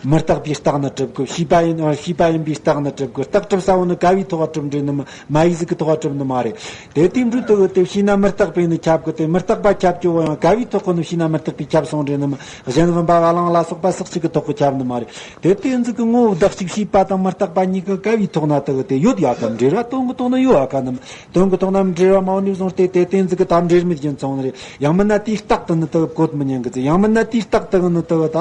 མི་རྟག་པའི་རྟགས་ནི་གྲུབ་དགོས། བྱིས་པ་ཡིན་བྱིས་པ་ཡིན་པའི་རྟགས་ནི་གྲུབ་དགོས། རྟགས་གྲུབ་ས་བོ་ནི་ཀ་བའི་ཐོག་ག་གྲུབ་འདྲེ་ནི་མ་མ་ཡིག་ཟིག་གི་ཐོག་ག་གྲུབ་ནི་མ་རེད། དེ་དེའི་འཕྲོས་དུ་བོད་དེ་བྱས་ན་མི་རྟག་པས་ནི་ཁྱབ་དགོས་ཏེ་མི་རྟག་པ་ཁྱབ་ཀྱི་བོ་ཡང་ཀ་བའི་ཐོག་གི་ནི་བྱས་ན་མི་རྟག་པས་ཁྱབ་སོང་འདྲེ་ནི་མ་གཞན་བུམ་པ་བ་ལང་ལ་སོགས་པ་སོགས་གཅིག་གི་ཐོག་གི་ཁྱབ་ནི་མ་རེད། དེ་དེ་ཟིག་གི་ངོ་བོ་བདག་གཅིག་བྱིས་པ་དང་མི་རྟག་པ་གཉིས་ཀ་ཀ་བའི་ཐོག་ན་དུ་བོད་དེ་ཡོད་ཡ་ག་འདྲེ་ར་དོན་གི་ཐོག་ན་ཡོད་ཡ་ག་ནི། དོན་གྱི་ཐོག་ན་འབྲེལ་བ་མ་ཡོང་ནས་བཟུང་སྟེ་དེ་གཏན་ཚིགས་ཀྱི་དམ་འབྲེལ་མེད་རྒྱུ་མཚན་རེད། ཡང་མིན་ན་དེའི་རྟགས་དེ་ནི་དུ་བཀོད་མི་ཉན་གི་ཚེ། ཡང་མིན་ན་དེའི་རྟགས་དེ་ནི་དུ་ད་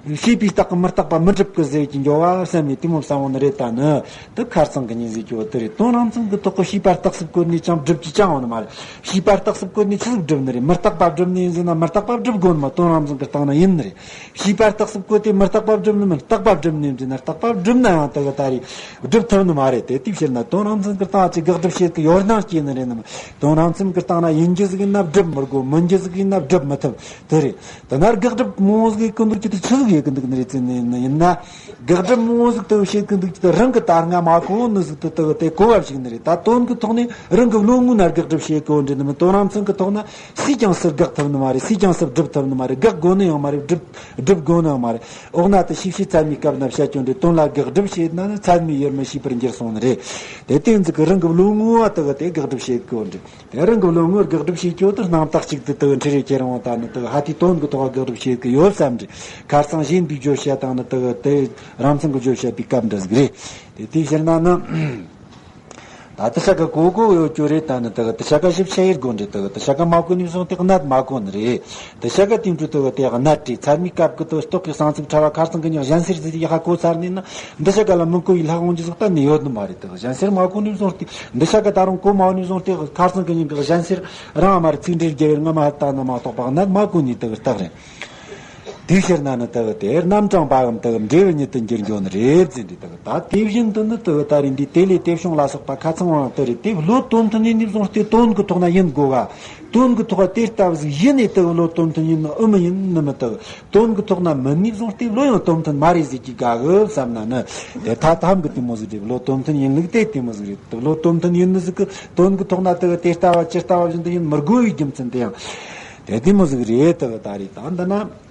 བྱིས་པའི་རྟགས་ཀྱི་མི་རྟག་པ་མི་འགྲུབ་གི་ཟེར་གྱི་འགྱོ་བ་བསམ་ནས་དེ་མོ་བསམ་འོང་ནི་རེད། ད་ནི་དུ་ཁར་སང་གི་ཉིན་ཟེར་གྱི་བོ་དེ་རེད། དོན་རང་མཚན་གྱི་ཐོག་གི་བྱིས་པ་རྟགས་སུ་བཀོད་ནས་ཅང་འགྲུབ་ཀྱི་ཅང་འོང་ནི་མ་རེད། བྱིས་པ་རྟགས་སུ་བཀོད་ནས་ཆི་ཟིག་འགྲུབ་ནི་རེད། མི་རྟག་པ་བསྒྲུབ་ནི་ཡིན་ཟེར་ན་མི་རྟག་པ་བསྒྲུབ་དགོས་ནི་མ། དོན་རང་མཚན་གྱི་སྟེང་ན་ཡིན་ནི་རེད། བྱིས་པ་རྟགས་སུ་བཀོད་དེ་མི་རྟག་པ་བསྒྲུབ་ནི་མིན། རྟག་པ་བསྒྲུབ་ནི་ཡང་དེ་ག་ད་རེས་སྒྲུབ་ཐུབ་ནི་མ་རེད། དེ་དེའི་ཕྱིར་ན་དོན་རང་མཚན་གྱི་སྟེང་ཅིག་དགག་སྒྲུབ་བྱེད་ཀྱི་ཡོད་སྣང་སྐྱེ་ནི་རེད་ནམ། དོན་རང་མཚན་གྱི་སྟེང་ན་ཡིན་རྒྱུ་ཟིག་ཡིན་ན་སྒྲུབ་མི་དགོས། མིན་རྒྱུ་ཟིག་ཡིན་ན་སྒྲུབ་མི་ཐུབ། དེ་རེད། དེ་ན་དགག་སྒྲུབ་མང་བོ་ཟིག་གི་འདུག་རྒྱུ་དེ་ཆི་ཟིག་ཡེད་གི་འདུག་ནི་རེད་ཟེར་ནི་ཡིན་ན། དགག་སྒྲུབ་མང་བོ་ཟིག་དེ་བྱེད་གི་འདུག་རྒྱུ་དེ་རང་གི་ད་སྔ་མ་གོ་ནི་ཟིག་དེ་དེ་དེ་གོ་བ་ཞིག་ནི་རེད། ད་དོན་གྱི་ཐོག་ནས་རང་གི་བློ་ངོ་ན་དགག་སྒྲུབ་བྱེད་གི་འོ་འདྲི་ནི་མིན། དོན་རང་མཚན་གྱི་ཐོག་ན་སུས་ཀྱང་སུ་དགག་ཐུབ་ནི་མ་རེད། སུས་ཀྱང་སུ་སྒྲུབ་ཐུབ་ནི་མ་རེད། དགག་དགོས་ནི་ཡང་མ་རེད། སྒྲུབ་སྒྲུབ་དགོས་ནི་ཡང་མ་རེད། འོག་ན་དུ་ཤེས་བྱེད་ཚད་མའི་སྐབས་ན་བཤད་ཀྱང་འདྲེ་དོན་ལ་དགག་སྒྲུབ་བྱེད་ན་ནི་ཚད་མའི་ཡུལ་མི་ཤེས་པར་འགྱུར་སོང་ནི་རེད། དེ་དེ་ཚིག་གི་རང་གི་བློ་ངོ་བ་དུ་གི་དེ་དགག་སྒྲུབ་བྱེད་དགོས་འདྲེ། དེ་རང་གི་བློ་ངོ་དགག་སྒྲུབ་བྱེད་རྒྱུ་དུ་སྣང་བཏགས་གཅིག་ཏུ་དུ་འཁྲི་རེ་ཁྱེར་འོང་ད་ནི་དུ་ཧ་དེའི་དོན་གི་ཐོག་དགག་སྒྲུབ་བྱེད་གི་ཡོད་བསམ་འདྲེ། ཁར་སང་གཞན་པའི་བརྗོད་བྱ་དང་ནི་དུ་དེ་རང་མཚན་གི་བརྗོད་བྱ་པའི་སྐབས་འདྲ་ཟིག་རེད། དེ་དེའི་ཕྱིར་ན་ནི། ད་དུ་ཤ་ཀ་གོ་གོ་ཡོད་རྒྱུ་རེད། ད་ནི་དུ་དུ་ཤ་ཀ་ཞིབ་ཆ་ཡེད་དགོས་འདྲེ། དུ་དུ་ཤ་ཀ་མ་གོ་ནས་བཟུང་སྟེ་གནད་མ་གོ་ནི་རེད། དུ་ཤ་ཀ་དེང་དུས་དུ་དེ་གནད་རེད། ཚད་མའི་སྐབས་ཀྱི་དུ་རྟོག་གི་གསང་ཚིག་ཕྲ་བ་ཁར་སང་གི་ཉག་གཞན་སེལ་ཟིག་ཡ་ཧ་གོ་ཚར་ནས་ན་འདི་ཤ་ཀ་ལ་མི་གོ་བའི་ལྷག་འོང་རྒྱུ་ཟིག་གཏན་ནས་ཡོད་ནི་མ་རེད། དུ་གཞན་སེལ་མ་གོ་ནས་བཟུང་སྟེ་འདི་ཤ་ཀ་ད་རུང་གོ་མ་ནས་བཟུང་སྟེ་ཁར་སང་གི་ཉིན་གི་གཞན་སེལ་རང་མ་རེད། ཚིག་འགྲེལ་རྒྱལ་བའི་རྔ་མ་ཧ་ད་ན་མ་གཏོགས་པ་གནད་མ་གོ་ནས་དུ་རྟགས་རེད། དེའི་ཕྱིར་ན་ནི་དུ་དེ་རྣམ་གྲངས་པའམ་དུ་འབྲས་བུ་ཉིད་དུ་འགྱུར་འགྱོ་ནི་རེད་ཟེར་འདི་དུ་ད་དེ་བཞིན་དུ་ནི་དུ་ད་རིང་འདི་དེ་ལས་དེ་བྱུང་ལ་སོགས་པ་ཁ་ཚང་བའང་དུ་རེད། དེ་བློ་དོན་མཐུན་ཡིན་ནས་བཟུང་སྟེ་དོན་གྱི་ཐོག་ན་ཡིན་དགོས་ག་དོན་གྱི་ཐོག་དེ་ལྟ་བུ་ཟིག་ཡིན་ནས་དུ་བློ་དོན་མཐུན་ཡིན་ནི་ཨུ་མི་ཡིན་ནི་མི་དུ། དོན་གྱི་ཐོག་ན་མིན་ནས་བཟུང་སྟེ་བློ་ཡང་དོན་མཐུན་མ་རེད་ཟེར་གྱི་དགའ་གི་བསམ་ན་ནི་དེ་ཐ་ཐམ་གི་དེ་མོ་ཟིག་རེད། བློ་དོན་མཐུན་ཡིན་ལུགས་དེ་དེ་མོ་ཟིག་རེད། བློ་དོན་མཐུན་ཡིན་ནི་ཟིག་གི་དོན་གྱི་ཐོག་ན་དུ་དེ་ལྟ་བ་ཇི་ལྟ་བ་བཞིན་དུ་ཡིན་མི་དགོས་པའི་རྒྱུ་མཚན་དེ་ཡང་དེ་དེ་མོ་ཟིག་རེད། དུ་ད་རེད། ད་འདི་ན།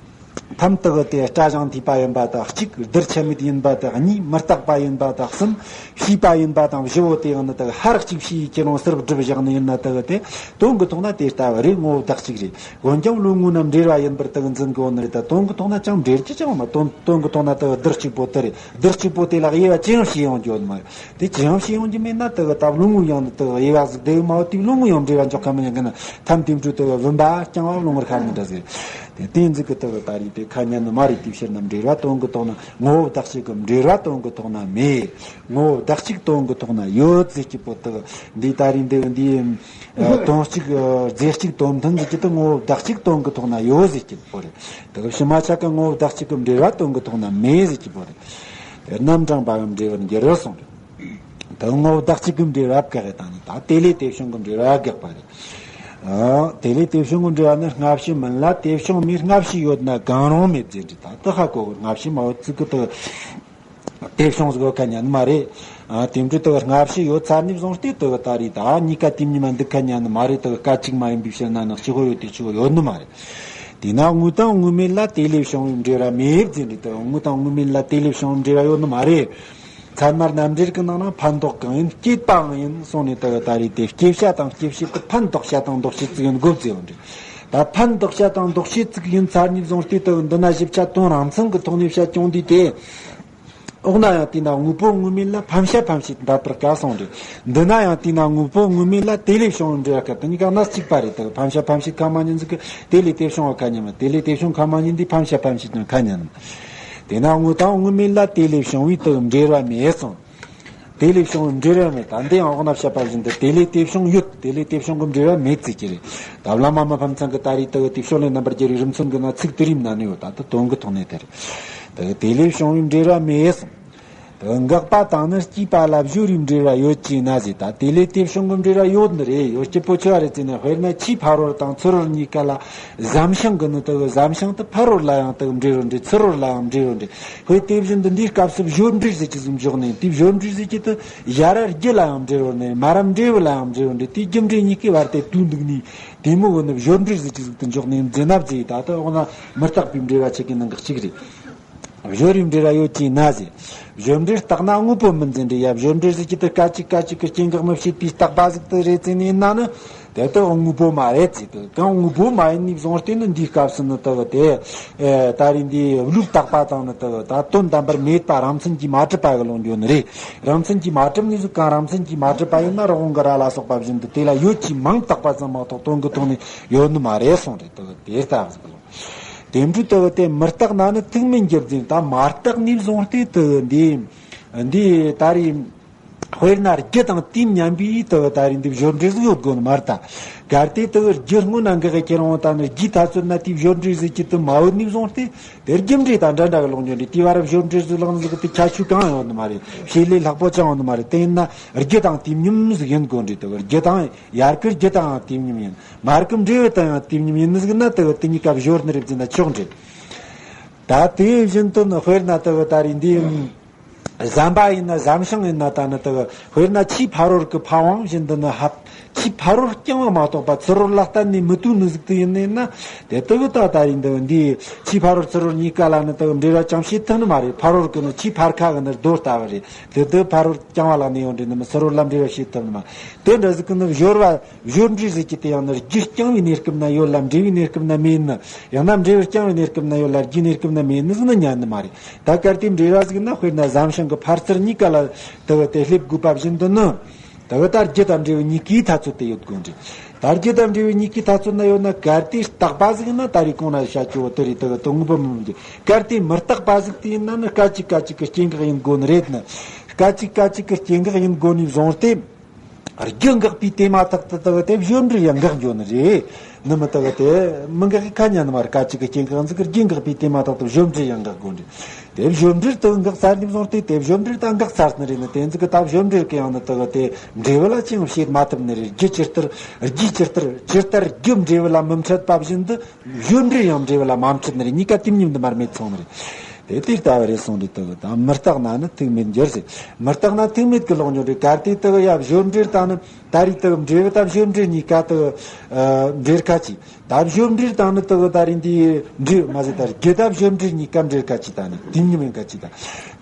ཕམ་དག་དེ་སྐྲ་བཞེངས་ཐུབ་པ་ཡིན་པ་དང་གཅིག། རྡུལ་ཆད་མེད་ཡིན་པ་དང་གཉིས། མི་རྟག་པ་ཡིན་པ་དང་གསུམ། ཤེས་པ་ཡིན་པ་དང་བཞི་བོ་དེ་ཡང་ནི་དག་ཧར་གཅིག་ཤེས་ཀྱི་རང་སར་སྒྲུབ་བཞག་ནི་ཡིན་ན་དག་དེ་དོན་གྱི་ཐོག་ན་དེ་ལྟ་བུ་རེད། ངོ་བོ་བདག་གཅིག་རེད། འོན་ཀྱང་ལུས་ངོ་ན་འབྲེལ་བ་ཡིན་པར་དག་འཛིན་དགོས་ནི་རེད། ད་དོན་གྱི་ཐོག་ན་ཅང་འབྲེལ་གྱི་ཅང་མ་དོན་དོན་གྱི་ཐོག་ན་དག་རྡུལ་གཅིག་པོ་དེ་རེད། རྡུལ་གཅིག་པོ་དེ་ལ་དབྱེ་བ་ཅི་ཡང་ཕྱེ་ཡོང་རྒྱུ་ནི་མ་རེད། དེ་ཅི་ཡང་ཕྱེ་ཡོང་རྒྱུ་མེད་ན་དག་ད་ལུས་ངོ་ཡང་ནི་དག་དབྱེ་བ་ཟིག་དེ་མ་བོ་དེ་ལུས་ངོ་ཡང་འབྲེལ་བ་འཇོག་ཁ་མི་ཉན་གི་ན་ཐམས་དེ་འཕྲོ་དག་བུམ་པ་རྐྱང་བ་ལོང་བར་ཁ་མི་འདྲ་ཟིག་རེད། དེ་དེ་ཟིག་གི་དག་ད་རེད་དེ་ཁ་ཉན་ནི་མ་རེད། དེའི་ཕྱིར་ན་འབྲེལ་བ་དོན་གྱི་ཐོག་ན་ངོ་བོ་བདག་གཅིག་གི་འབྲེལ་བ་དོན་གྱི་ཐོག་ན་མེད། ངོ་བོ་བདག་གཅིག་དོན་གྱི་ཐོག་ན་ཡོད་ཟེར་གྱི་པོ་དག་འདི་ད་རེད་འདི་འདི་དོན་གཅིག་རྫས་གཅིག་དོན་མཐུན་ཟེར་གྱི་དེ་ངོ་བོ་བདག་གཅིག་དོན་གྱི་ཐོག་ན་ཡོད་ཟེར་གྱི་པོ་རེད། དག་ཕྱི་མ་ཆ་ག་ངོ་བོ་བདག་གཅིག་གི་འབྲེལ་བ་དོན་གྱི་ཐོག་ན་མེད་ཟེར་གྱི་པོ་རེད། དེ་རྣམ་གྲངས་པའམ་འབྲེལ་བར་འགྱུར་གསུངས་རེད། དེ་ངོ་བོ་བདག་གཅིག་གི་འབྲེལ་བ་བཀག་གི་དང་ནི་ད་དེ་ལས་དེ་བྱུང་གི་འབྲེལ་བ་བཀག་པ་རེད། ཨ། དེ་ལས་དེ་བྱུང་གི་འབྲེལ་བ་ནི་སྔ་ཕྱི་མིན་ལ། དེ་བྱུང་མིན་སྔ་ཕྱི་ཡོད་ན་གང་རུང་མེད་ཟེར་རེད། ད་དེ་ཧ་གོ་གི། སྔ་ཕྱི་མ་ཡོད་ཚིག་གི་དེ་དེ་བྱུང་ཟིག་ཡོད་ཁ་ཉན་ནི་མ་རེད། ཨ། དེ་འདྲ་དེ་སྔ་ཕྱི་ཡོད་ཚར་ནི་བཟུང་སྟེ་དེ་ད་རེད་ད་གཉིས་ཀ་དེ་མཉམ་མ་འདུག་ཁ་ཉན་ནི་མ་རེད། དེ་སྐད་ཅིག་མ་ཡིན་པའི་ཕྱིར་ན་ནི་གཅིག་པོ་ཡོད་དེ་གཅིག་པོ་ཡོད་ནི་མ་རེད། དེས་ན་དངོས་དང་དངོས་མེད་ལ་དེ་ལས་བྱུང་བའི་འབྲེལ་བ་མེད་ཟེར་རེད། དེ་དངོས་དང་དངོས་མེད་ལ་དེ་ལས་བྱུང་བའི་འབྲེལ་བ་ཡོད་ནི་མ་རེད། ཚད་མར་རྣམ་འགྲེལ་གྱི་ནང་ན་ཕན་འདོགས་གང་ཡིན་བསྐྱེད་པའང་ཡིན་གསུངས་ནས་དེ་ད་རེད་དེ་བསྐྱེད་བྱ་དང་བསྐྱེད་བྱེད་དུ་ཕན་འདོགས་བྱ་དང་འདོགས་བྱེད་ཚིག་ཡིན་དགོས་ཟེར་བ་འདྲ། ད་ཕན་འདོགས་བྱ་དང་འདོགས་བྱེད་ཚིག་ཡིན་ཚར་ནས་བཟུང་སྟེ་དེ་འདི་ན་ཞིབ་ཆ་དོན་རང་མཚན་གྱི་ཐོག་ནས་བཤད་ཀྱང་འདུས་ཏེ། འོག་ན་ཡང་དེས་ན་དངོས་པོ་དངོས་མེད་ལ་ཕན་བྱ་ཕན་བྱེད་འདོད་པར་དཀའ་གསུངས་ཏེ། འདི་ན་ཡང་དེས་ན་དངོས་པོ་དངོས་མེད་ལ་དེ་ལས་བྱུང་བའི་འབྲེལ་བ་སྐབས་དེ་གཉིས་ཀ་སྣ་གཅིག་པ་རེད། དེ་ཕན་བྱ་ཕན་བྱེད་ཁ་མ་ཉན་ཟིག་གི་དེ་ལས་དེ་བྱུང་བ་ཁ་ཉན་མ། དེ་ལས་དེ་བྱུང་ཁ་མ་ཉན་དུས་ཕན་བྱ་ཕན་བྱེད་ཀྱང་ཁ་ཉན་མ། དེས་ན་དངོས་དང་དངོས་མེད་ལ་དེ་ལས་བྱུང་བའི་དེ་འབྲེལ་བ་མེད་གསུངས། དེ་ལས་བྱུང་བའི་འབྲེལ་བ་མེད། ད་འདི་ཡང་འོག་ན་བཤད་པ་བཞིན་དུ་དེ་ལས་དེ་བྱུང་ཡོད། དེ་ལས་དེ་བྱུང་གི་འབྲེལ་བ་མེད་ཟེར་གྱི་རེད། ད་བླ་མ་མི་ཕམ་ཚང་གི་ད་རེད་དེ་དེ་ཕྱོགས་ལས་རྣམ་པར་རྒྱལ་བའི་རིམ་མཚོན་གྱི་ན་ཚིག་དེ་རིམ་ན་ནི་ཡོད། ད་དེ་དོན་གྱི་ཐོག་ནས་དེ་རེད། དེ་དེ་ལས་བྱུང་བའི་འབྲེལ་བ་མེད་གསུངས། དེ་འགག་པ་དང་ནི་སྐྱེས་པ་ལ་སྦྱོར་བའི་འབྲེལ་བ་ཡོད་ཅེ་ན་ཟེར། ད་དེ་ལས་དེ་བྱུང་གི་འབྲེལ་བ་ཡོད་ནི་རེད། ཡོད་སྐྱིད་པོ་ཆེ་བ་རེད་ཟེར་ན། དཔེར་ན་ཆེས་ཕ་རོལ་དང་ཚུ་རོལ་གཉིས་ཀ་ལ་ཟམ་ཤིང་གི་ནི་དེ་ཟམ་ཤིང་དེ་ཕ་རོལ་ལ་ཡང་དེ་འབྲེལ་བ་འདྲ། ཚུ་རོལ་ལ་ཡང་འབྲེལ་བ་འདྲ། དཔེ་དེ་བཞིན་དུ་འདིའི་སྐབས་སུ་སྦྱོར་འབྲེལ་ཟེར་གྱི་ཟིག་འཇོག་ནས། དེའི་སྦྱོར་འབྲེལ་ཟེར་གྱི་དེ་ཡར་ར་རྒྱུ་ལ་ཡང་འབྲེལ་བ་ནས་མར་ར་འབྲས་བུ་ལ་ཡང་འབྲེལ་བ་འདྲ། དེའི་རྒྱུ་འབྲས་གཉིས་ཀའི་བར་དེ་དུས་འདུག་ནས་དེ་མོ་བོ་ནི་སྦྱོར་འབྲེལ་ཟེར་གྱི་ཟིག་ཏུ་འཇོག་ནས་འཛིན་ན་བཟེ། ད་ལྟ་འོ་ན་མི་རྟག་པའི་འབྲེལ་བ་ཆེ་གི་ནང་གི་གཅིག་རེད། སྦྱོར་བའི་འབྲེལ་བ་ཡོད་ཅེ་ན་ཟེར། སྦྱོར་འབྲེལ་རྟག་ན་དངོས་པོ་མིན་ཟེར་འདྲ་ཡ། སྦྱོར་འབྲེལ་ཟེར་གྱི་དེ་སྐད་ཅིག་སྐད་ཅིག་གི་སྐྱེ་འགག་མི་ཤེས་པའི་རྟག་པ་ཟིག་ཏུ་རེད་ཟེར་ནས་ཡིན་ན་ནི། དེ་དག་དངོས་པོ་མ་རེད་ཟེར། དེ་གང་དངོས་པོ་མ་ཡིན་ནས་བཟུང་སྟེ་ནི་འདིའི་སྐབས་སུ་ནི་དག་དེ། ཨེ། ད་རེས་འདི་བློས་བཏགས་པ་དང་ནི་དག་ད་དོན་དམ་པར་མེད་པ་རང་མཚན་གྱིས་མ་གྲུབ་པ་གི་ལོག་འགྱོ་ནི་རེད། རང་མཚན་གྱིས་མ་གྲུབ་ནས་ཟིག་གང་རང་མཚན་གྱིས་མ་གྲུབ་པ་ཡིན་ན་རི་བོང་གི་རྭ་ལ་སོགས་པ་བཞིན་དུ་དེ་ལ་ཡོད་ཅེས་མིང་བཏགས་པ་ཙམ་མ་གཏོགས་དོན་གྱི་ཐོག་ནས་ཡོད་ནི་མ་རེད་གསུངས་རེད། དག་དེ་ལྟ་བུ་ཟིག་ལོ། དེ་འདྲའི་དག་དེ་མི་རྟག་ན་ནི་ཐུག་མིན་རྒྱུ་འཛིན། ད་མ་རྟག་ནས་བཟུང་སྟེ་དག་འདི་འདི་ད་རེས། དཔེར་ན་རྒྱུ་དང་དུས་མཉམ་པའི་དུ་བ་ད་རེས་འདི་སྦྱོར་འབྲེལ་ཟིག་ཡོད་དགོས་ནི་མ་རེད་ད། གལ་ཏེ་དུ་བ་རྒྱུ་སྔོན་ན་འགག་གི་ཁྱེར་འོང་ད་ནི་རྒྱུའི་ཐ་ཚོད་ན་དེའི་སྦྱོར་འབྲེལ་ཟིག་གི་དུ་མ་ཡོད་ནི་བཟུང་སྟེ་དེ་རྒྱུ་འབྲས་དང་འདྲ་འདྲ་གི་ལོག་འགྱོ་འདྲ། དེའི་བར་སྦྱོར་འབྲེལ་ཟིག་ལོག་ནི་ཟིག་གི་དུ་ཁྱད་ཆོས་གང་ཡང་ཡོད་ནི་མ་རེད། བྱེད་ལས་ལྷག་པོ་ཅང་ཡོད་ནི་མ་རེད། དེ་ཡིན་ན་རྒྱུ་དང་དུས་མཉམ་ཟིག་ཡིན་དགོས་འདྲ། དུ་བ་རྒྱུ་དང་ཡར་གི་རྒྱུ་དང་དུས་མཉམ་ཡིན། མར་གི་འབྲས་བུ་དང་ཡང་དུས་མཉམ་ཡིན་ནི་ཟིག་ན་དུ་བ་དེ་གཉིས་ཀ་སྦྱོར་ནི་རེད་ཟེར་ན་ཆོག་འདྲ། ད་དེ་བཞིན་དུ་ནི་དཔེར་ན་དུ་བ་ད་རེས་འདི། ཟམ་པ་ཡིན་ན་ཟམ་ཤིང་ཡིན་ན་ད་ནི་དག་དཔེར་ན་ཆེས་ཕ་རོལ་གྱི་ཕ་བོང་བཞིན་དུ་ནི་ཧབ། ཆེས་ཕ་རོལ་རྐྱང་བ་མ་གཏོགས་པ་ཚུ་རོལ་ལ་གཏན་ནས་མི་ལྟོས་ནི་ཟིག་ཏུ་ཡིན་ནི་ན། དེ་དག་ད་ད་ཡིན་དུ་འདི་ཆེས་ཕ་རོལ་ཚུ་རོལ་གཉིས་ཀ་ལ་ནི་དག་འབྲེལ་བ་ཅང་བྱེད་ཐུབ་ནི་མ་རེད། ཕ་རོལ་གྱི་ནི་ཆེས་ཕར་ཁ་གི་ནི་རྡོ་ལྟ་བུ་རེད། དེ་དག་ཕ་རོལ་རྐྱང་བ་ལ་ནི་ཡོང་འདྲེ་ནི་མི་ཚུ་རོལ་ལ་འབྲེལ་བ་བྱེད་ཐུབ་ནི་མ། དེ་འདྲ་ཟིག་གི་ནི་སྦྱོར་བ། སྦྱོར་འབྲེལ་ཟེར་གྱི་དེ་ཡང་ནི་རྒྱུ་རྐྱང་བའི་གནས་སྐབས་ན་ཡོད་ལ་འབྲས་བུའི་གནས་སྐབས་ན་མེད་ནི། ཡང་ན་འབྲས་བུ་རྐྱང་བའི་གནས་སྐབས་ན་ཡོད་ལ་རྒྱུའི་གནས་སྐབས་ན་མེད་ནི་ཟེར་ན་ཉན་ནི་མ་རེད། ད་གལ་ཏེ་འབྲེལ་བ་ཟིག་ན་དཔེར་ན་ཟམ་ཤིང་གི་ཕར་ཚུར་གཉིས་ཀ་ལ་དུ་བ་དེ་སླེབས་དགོས་པ་བཞིན་དུ་ནི། དུ་བ་ད་རྒྱུ་དང་འབྲས་བུ་གཉིས་ཀའི་ཐ་ཚོད་དེ་ཡོད་དགོས་འདྲ། ད་རྒྱུ་དང་འབྲས་བུ་གཉིས་ཀའི་ཐ་ཚོད་ན་ཡོད་ན། གལ་ཏེ་རྟག་པ་ཟིག་ན་ད་རེས་གོང་ན་བཤད་རྒྱུ་བོ་དེ་རེད། དུ་བ་དེ་དངོས་པོ་མིན་གྱི། གལ་ཏེ་མི་རྟག་པ་ཟིག་དེ་ཡིན་ན་ནི་སྐད་ཅིག་སྐད་ཅིག་གི་སྐྱེ་འགག་ཡིན་དགོས་ནི་རེད་ནི། སྐད་ཅིག་སྐད་ཅིག་གི་སྐྱེ་འགག་ཡིན་དགོས་ནས་བཟུང་སྟེ། རྒྱུ་འགགས་པའི་དེ་མ་ཐག་ཏུ་དུ་བ་དེ་སྦྱོར་འབྲེལ་ཡང་འགག་འགྱོ་ནི་རེད། ནི་མི་དུ་བ་དེ་མི་འགག་གི་ཁ་ཉན་ནི་མ་རེད། སྐད་ཅིག་གི་སྐྱེ་འགག་ཟིག་གི་རྒྱུ་འགགས་པའི་དེ་མ་ཐག་ཏུ་སྦྱོར་འབྲེལ་ཡང་འགག་དགོས་ནི་རེད། དེ་སྦྱོར་འབྲེལ་དུ་འགག་ཚར་ནས་བཟུང་སྟེ་དེ་སྦྱོར་འབྲེལ་ད་འགག་ཚར་ནི་རེད་ནི། དེ་ཟིག་གི་ད་སྦྱོར་འབྲེལ་གི་ཡང་ནི་དུ་བ་དེ་འབྲས་བུ་ལ་ཅི་ཡང་བྱེད་མ་ཐུབ་ནི་རེད། རྒྱུ་ཇི་ལྟར་རྒྱུ་ཇི་ལྟར་ཇི་ལྟར་རྒྱུ་འབྲས་བུ་ལ་མི་འཕྲད་པ་བཞིན་དུ་སྦྱོར་འབྲེལ་ཡང་འབྲས་བུ་ལ་མ་འཕྲད་ནི་རེད། གཉིས་ཀ་དུས་མཉམ་དུ་མར་མེད་སོང་ནི་རེད། དེ་ལྟ་བུ་རེད་གསུངས་རེད། དེ་གི་ད་མི་རྟག་ན་ནི་ཐུག་མེད་འགྱུར་ཟེར། མི་རྟག་ན་ཐུག་མེད་ཀྱི་ལོག་འགྱོ་རེད། གལ་ཏེ་དེ་གི་ཡ་གཞོམ་འབྲེལ་དང་ནི་ད་རེས་དེ་གི་འབྲས་བུ་དང་གཞོམ་འབྲེལ་གཉིས་ཀ་དེ་གི་འབྲེལ་ཁ་ཅིག་ད་གཞོམ་འབྲེལ་དང་ནི་དེ་གི་ད་རེས་འདི་འབྲེལ་མ་ཟེར། ད་རེས་རྒྱུ་དང་གཞོམ་འབྲེལ་གཉིས་ཀ་འབྲེལ་ཁ་ཅིག་ད་ནི་དུས་མཉམ་ཡིན་ཁ་ཅིག་ད།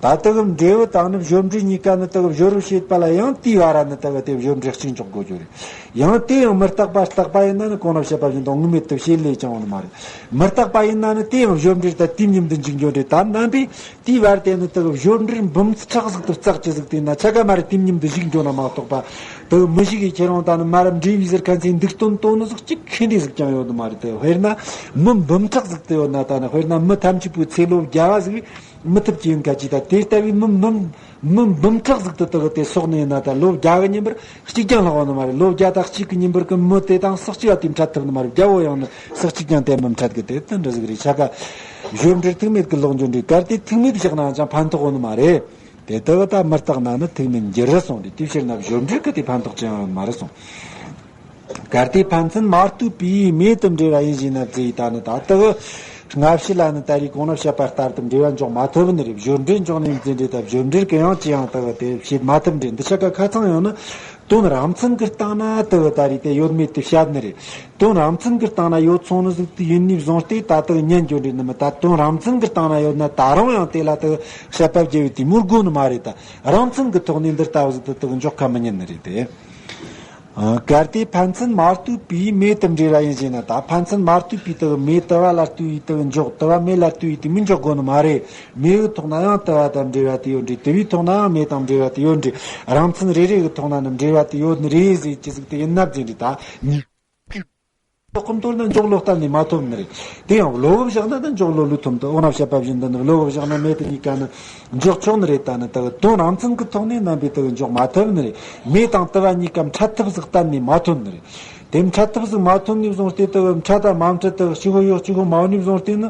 ད་དེ་གི་འབྲས་བུ་དང་ནི་གཞོམ་འབྲེལ་གཉིས་ཀ་ནི་དེ་གི་སྦྱོར་བྱེད་པ་ལ་ཡང་དེའི་བར་ནི་དེ་གི་དེ་གཞོམ་འབྲེལ་གཅིག་འཇོག་དགོས་རྒྱུ་རེད། ཡང་དེ་ཡང་མི་རྟག་པ་རྟག་པ་ཡིན་ན་ནི་གོང་ན་བཤད་པ་བཞིན་དུ་དངོས་མེད་དུ་བྱེད་ལས་ཀྱང་འོང་ནི་མ་རེད། མི་རྟག་པ་ཡིན་ན་ནི་དེ་ཡང་གཞོམ་འབྲེལ་དང་དུས་མཉམ་དུ་འཇུག་འགྱོ་རེད། ད་རྣམ་པས་དེའི་བར་དེ་ནི་དེ་གི་གཞོམ་འབྲེལ་འབུམ་ཕྲག་ཟིག་ཏུ་བརྩེགས་ཀྱི་ཟིག་དེ་ན་ཆ་ག་མ་རེད། དུས་མཉམ་དུ་ཞུགས་འགྱོ་ན་མ་གཏོགས་པ། དེ་གི་མི་ཞིག་གིས་ཁྱེད་རང་ད་ནི་མ་རབས་འབྲས་བུའི་ཟེར་ཁན་ཚོའི་འདུག་སྟོན་དོན་ནི་ཟིག་གཅིག་ཁེ་འདི་ཟིག་ཀྱང་ཡོད་ནི་མ་རེད། དེ་དཔེར་ན་མི་འབུམ་ཕྲག་ཟིག་ཏུ་ཡོད་ན་ད་ནི་དཔེར་ན་མི་ཐམས་ཅད་པོའི་ཚེ་ལོ་བརྒྱ་བ་ཟིག་མི་ཐུབ་ཀྱི་ཡིན་ཁ་ཅིག་ད་དེ་ལྟ་བུའི་མི་འབུམ་མི་འབུམ་ཕྲག་ཟིག་ཏུ་དེ་གི་དེ་སོགས་ནི་ཡིན་ན་ད་ལོ་བརྒྱ་གི་ཉིན་པར་གཅིག་ཀྱང་ལྷག་པ་ནི་མ་རེད། ལོ་བརྒྱ་དང་གཅིག་གི་ཉིན་པར་གི་མི་དེ་དང་སུ་གཅིག་ཡ་དེ་འཕྲད་ཐུབ་ནི་མ་རེད། བརྒྱ་བོ་ཡང་ནི་སུ་གཅིག་ཀྱང་དེ་མི་འཕྲད་གི། དེ་དེ་འདྲ་ཟིག་རེད། ཆ་ག་གཞོམ་འབྲེལ་ཐུག་མེད་ཀྱི་ལོག་འགྱོ་རེད། གལ་ཏེ་ཐུག་མེད་བཞག་ན་ཅང་ཕན་ཐོགས་ཡོད་ནི་མ་རེད། དེ་དག་ད་མི་རྟག་ན་ནི་ཐུག་མེད་འགྱུར་རེད་གསུངས་རེད། དེའི་ཕྱིར་ན་གཞོམ་འབྲེལ་གི་དེ་ཕན་ཐོགས་ཅི་ཡང་ཡོད་མ་རེད་གསུངས། གལ་ཏེ་ཕན་ཚུན་མ་ལྟོས་པའི་མེད་དུ་འབྲེལ་བ་ཡིན་ཞེ་ན་བརྩི་ཡི། ད་ནི་ད་དག་སྔ་ཕྱི་ལ་ནི་ད་རེས་གོང་ན་བཤད་པ་ལྟར་དུ་འབྲེལ་བ་འཇོག་མ་ཐུབ་ནི་རེད། གཞོམ་འབྲེལ་འཇོག་ནས་འཛིན་འབྲེལ་དང་གཞོམ་འབྲེལ་གི་ཡང་ཅི་ཡང་དག་དེ་བྱེད་མ་ཐུབ་འདྲེ་འདི་ཆ་ག་ཁ་ཚང་ཡང་ན་དོན་རང་མཚན་གྱི་སྟེང་ན་དེ་གི་ད་རེས་དེ་ཡོད་མེད་དེ་བཤད་ནི་རེད། དོན་རང་མཚན་གྱི་སྟེང་ན་ཡོད་སོང་ནི་ཟིག་དེ་ཡིན་ནི་བཟུང་སྟེ་ད་དེ་གི་ཉན་རྒྱུ་འདྲེ་ནི་མི་ད་དོན་རང་མཚན་གྱི་སྟེང་ན་ཡོད་ན་ད་རུང་ཡང་དེ་ལ་དེ་གི་བཤད་པ་བརྒྱབ་ཡོད་དེ་མོ་དགོས་ནི་མ་རེད། ད་རང་མཚན་གྱི་ཐོག་ནས་འདི་ལྟ་བུ་ཟིག་དེ་དེ་གི་འཇོག་ཁ་མི་ཉན་ནི་རེད་དེ། ཨ། གལ་ཏེ་ཕན་ཚུན་མ་ལྟོས་པའི་མེད་དུ་འབྲེལ་བ་ཡིན་ཞེ་ན། ད་ཕན་ཚུན་མ་ལྟོས་པའི་དེ་གི་མེ་དུ་བ་ལ་ལྟོས་ཡི་དེ་གི་འཇོག་དུ་བ་མེ་ལ་ལྟོས་ཡི་དེ་མི་འཇོག་དགོས་ནི་མ་རེད། མེ་གི་ཐོག་ན་ཡང་དུ་བ་དང་འབྲེལ་བ་དེ་ཡོད་འདྲེ། དུ་བའི་ཐོག་ན་ཡང་མེ་དང་འབྲེལ་བ་དེ་ཡོད་འདྲེ། རང་མཚན་རེ་རེ་གི་ཐོག་ན་ནི་འབྲེལ་བ་དེ་ཡོད་ནི་རེད་ཟེར་གྱི་ཟིག་དེ་ཡིན་ན་བརྩི་འདྲེ། ད་ཉིད་ཐོག་གམ་དོར་ན་འཇོག་བློ་གཏན་ནས་མ་ཐོབ་ནི་རེད། དེ་ཡང་བློ་བཞག་ན་ད་འཇོག་བློ་ལུས་ཐོབ་འདུག་འོ་ན་བཤད་པ་བཞིན་དུ་ནི་བློ་བཞག་ན་མེ་དུ་གཉིས་ཀ་ནི་འཇོག་ཆོག་ནི་རེད། ད་ནི་དེ་གི་དོན་རང་མཚན་གྱི་ཐོག་ནས་རྣམ་པའི་དེ་གི་འཇོག་མ་ཐུབ་ནི་རེད། མེ་དང་དུ་བ་གཉིས་ཀ་འཕྲད་ཐབས་ཟིག་གཏན་ནས་མ་ཐོབ་ནི་རེད། དེ་འཕྲད་ཐབས་ཟིག་མ་ཐོབ་ནས་བཟུང་སྟེ་དེ་གི་འཕྲད་དང་མ་འཕྲད་དེ་གི་གཅིག་པོ་ཡོད་གཅིག་པོ་མ་ཡོད་ནས་བཟུང་སྟེ་ནི་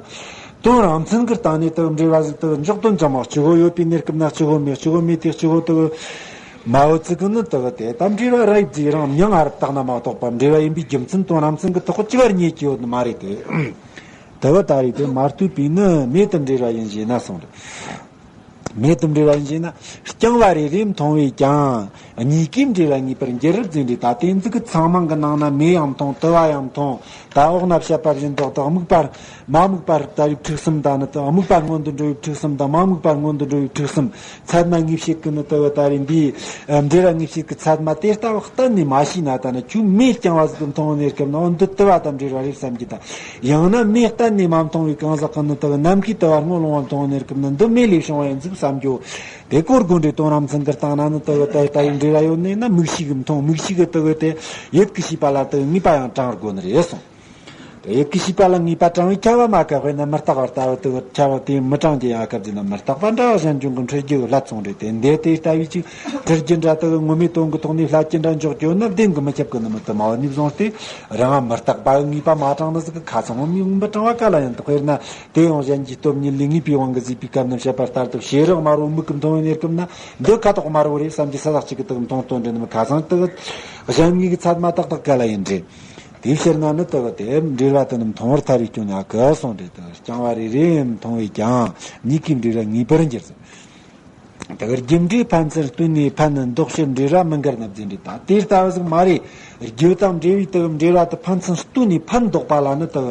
དོན་རང་མཚན་གྱི་སྟེང་ནས་དེ་གི་འབྲེལ་བ་ཟིག་དེ་གི་འཇོག་དོན་ཅང་མ་གཅིག་པོ་ཡོད་པའི་གནས་སྐབས་ན་གཅིག་པོ་མེད། གཅིག་པོ་མེད་དེ་གཅིག་པོ་དེ་གི་མ་ཡོད་ཚིག་གི་ནི་དེ་གི་དེ་ད་འབྲེལ་བ་ར་ཡིབ་ཟིག་རང་མྱང་ཨ་རབ་བཏགས་ན་མ་གཏོགས་པ་འབྲེལ་བ་ཡིན་པའི་རྒྱུ་མཚན་དོན་རང་མཚན་གྱི་ཐོག་གཅིག་པར་རྙེད་ཀྱི་ཡོད་ནི་མ་རེད་དེ། དེ་གི་ད་རེས་དེ་མ་ལྟོས་པའི་ནི་མེད་དུ་འབྲེལ་བ་ཡིན་ཞེ་ན་གསུངས་རེད། མེད་དུ་འབྲེལ་བ་ཡིན་ཞེ་ན། རྐྱང་བ་རེ་རེ་མཐོང་བས་ཀྱང་། གཉིས་ཀའི་འབྲེལ་བ་ངེས་པར་འགྱུར་རབ་འཛིན་འདྲེ། ད་དེ་འཛི་གི་ཚང་མང་གི་ནང་ན་མེ་ཡང་མཐོང་དུ་བ་ཡང་མཐོང་། ད་འོག་ན་བཤད་པ་བཞིན་དུ་ད་དམིགས་པ་མ་དམིགས་པར་ལྟ་བའི་ཁྲིག་གསུམ་དང་ནི་ད་དམིགས་པ་སྔོན་དུ་འགྲོ་བའི་ཁྲིག་གསུམ་དང་མ་དམིགས་པ་སྔོན་དུ་འགྲོ་བའི་ཁྲིག་གསུམ། ཚད་མ་ངེས་བྱེད་ཀྱི་ནི་དུ་བ་ད་རེས་འདིའི་འབྲེལ་བ་ངེས་བྱེད་ཀྱི་ཚད་མ་དེ་ལྟ་བུ་གཏན་ནས་མ་ཤེས་ན། ད་ནི་ཁྱོད་མེ་རྐྱང་བ་ཟིག་གི་མཐོང་བའི་གནས་སྐབས་ན་འོ་འདི་དུ་བ་དང་འབྲེལ་བ་རེད་བསམ་གྱི་དང་། ཡང་ན་མེ་གཏན་ནས་མ་མཐོང་བའི་གང་ཟག་གི་ནི་དུ་བ་ནམ་མཁའི་དུ་བ་སྔོན་ལོང་བ་མཐོང་བའི་གནས་སྐབས་ན་འདི་མེ་ལས་བྱུང་བ་ཡིན་ཟིག་བསམ་རྒྱུ། དེ་གོ་དགོས་འདྲེ། དོན་རང་མཚན་གྱི་སྟེང་ན་ནི་དུ་བ་དུ་ལྟ་བུའི་འབྲེལ་བ་ཡོད་ནས་ན་མིག་ཤེས་ཀྱིས་མཐོང་། མིག་ཤེས་ཀྱིས་དུ་བ་དེ་ཡིད་ཀྱི་ཤེས་པ་ལ་དུ་བའི་ངེས་པ་ཡང་དྲངས་དགོས་ནི་རེད་གསུངས། དེ་ཡིད་ཀྱི་ཤེས་པ་ལ་ངེས་པ་དྲངས་བའི་ཁྱབ་པ་མ་ཁ་དཔེར་ན་མི་རྟག་པ་ལྟ་བུ་དུ་ཁྱབ་པ་དེ་མི་དྲངས་ཀྱི་ཡང་སྐབས་ཟིན་ན་མི་རྟག་པ་འདྲ་བ་གཞན་བྱུང་གི་འཁྲུལ་རྒྱུ་ལ་སོང་རེད་དེ། འདི་དེ་ལྟ་བུའི་ཅིག་འཁྲུལ་རྒྱུ་འདྲ་དུ་ངོ་མའི་དོན་གྱི་ཐོག་ནས་ལྷད་ཀྱི་འདྲ་འཇོག་རྒྱུ་ནི་བདེན་གྱི་མི་ཁྱབ་ཀྱི་ནི་མི་དུ་མ་བ་ནས་བཟུང་སྟེ་རང་མི་རྟག་པ་ངེས་པ་མ་དྲངས་ནི་ཟིག་གི་ཁ་ཚང་མི་མི་དྲངས་པ་ག་ལ་ཡིན་དུ། དཔེར་ན་དེ་ཡང་གཞན་གྱི་སྟོབས་ཉིད་ལས་ངེས་པའི་དབང་གིས་གཟིགས་པའི་སྐབས་ན་བཤད་པ་ལྟར་དུ་ཤེས་རབ་དམར་པོ་མིག་གིས་མཐོང་བའི་གནས་སྐབས་ན་འདི་ཁ་དོག་དམར་པོ་རེད་བསམ་གྱི་ས་ལག་ཅིག་གི་དུ་མཐོང་སྟོན་འདྲེ་ནི་མི་ཁ་ཚང་དུ་གཞན་ངེས་ཀྱི་ཚད་མ་ཏག་ཏག་ག་ལ་ཡིན་འདྲེ། དེའི་ཕྱིར་ན་ནི་དུ་བ་དེ་འབྲེལ་བ་དུ་ནི་མཐོང་བར་ཐལ་བའི་སྐྱོན་ཡང་གི་གསུངས་ཏེ། དུ་རྐྱང་བ་རེ་རེ་མཐོང་བས་ཀྱང་གཉིས་ཀའི་འབྲེལ་བ་ངེས་པར་འགྱུར་ཟེར། དུ་རྒྱུ་འབྲས་ཕན་ཚུན་ལྟོས་ནས་ཕན་ནི་འདོགས་ཕྱིར་འབྲེལ་བ་མི་འགལ་ན་བརྫུན་འབྲེལ། ད་དེ་ལྟ་བུ་ཟིག་མ་རེད། རྒྱུ་དང་འབྲས་བུའི་དུ་འབྲེལ་བ་དུ་ཕན་ཚུན་ལྟོས་ནས་ཕན་འདོགས་པ་ལ་ནི་དུ་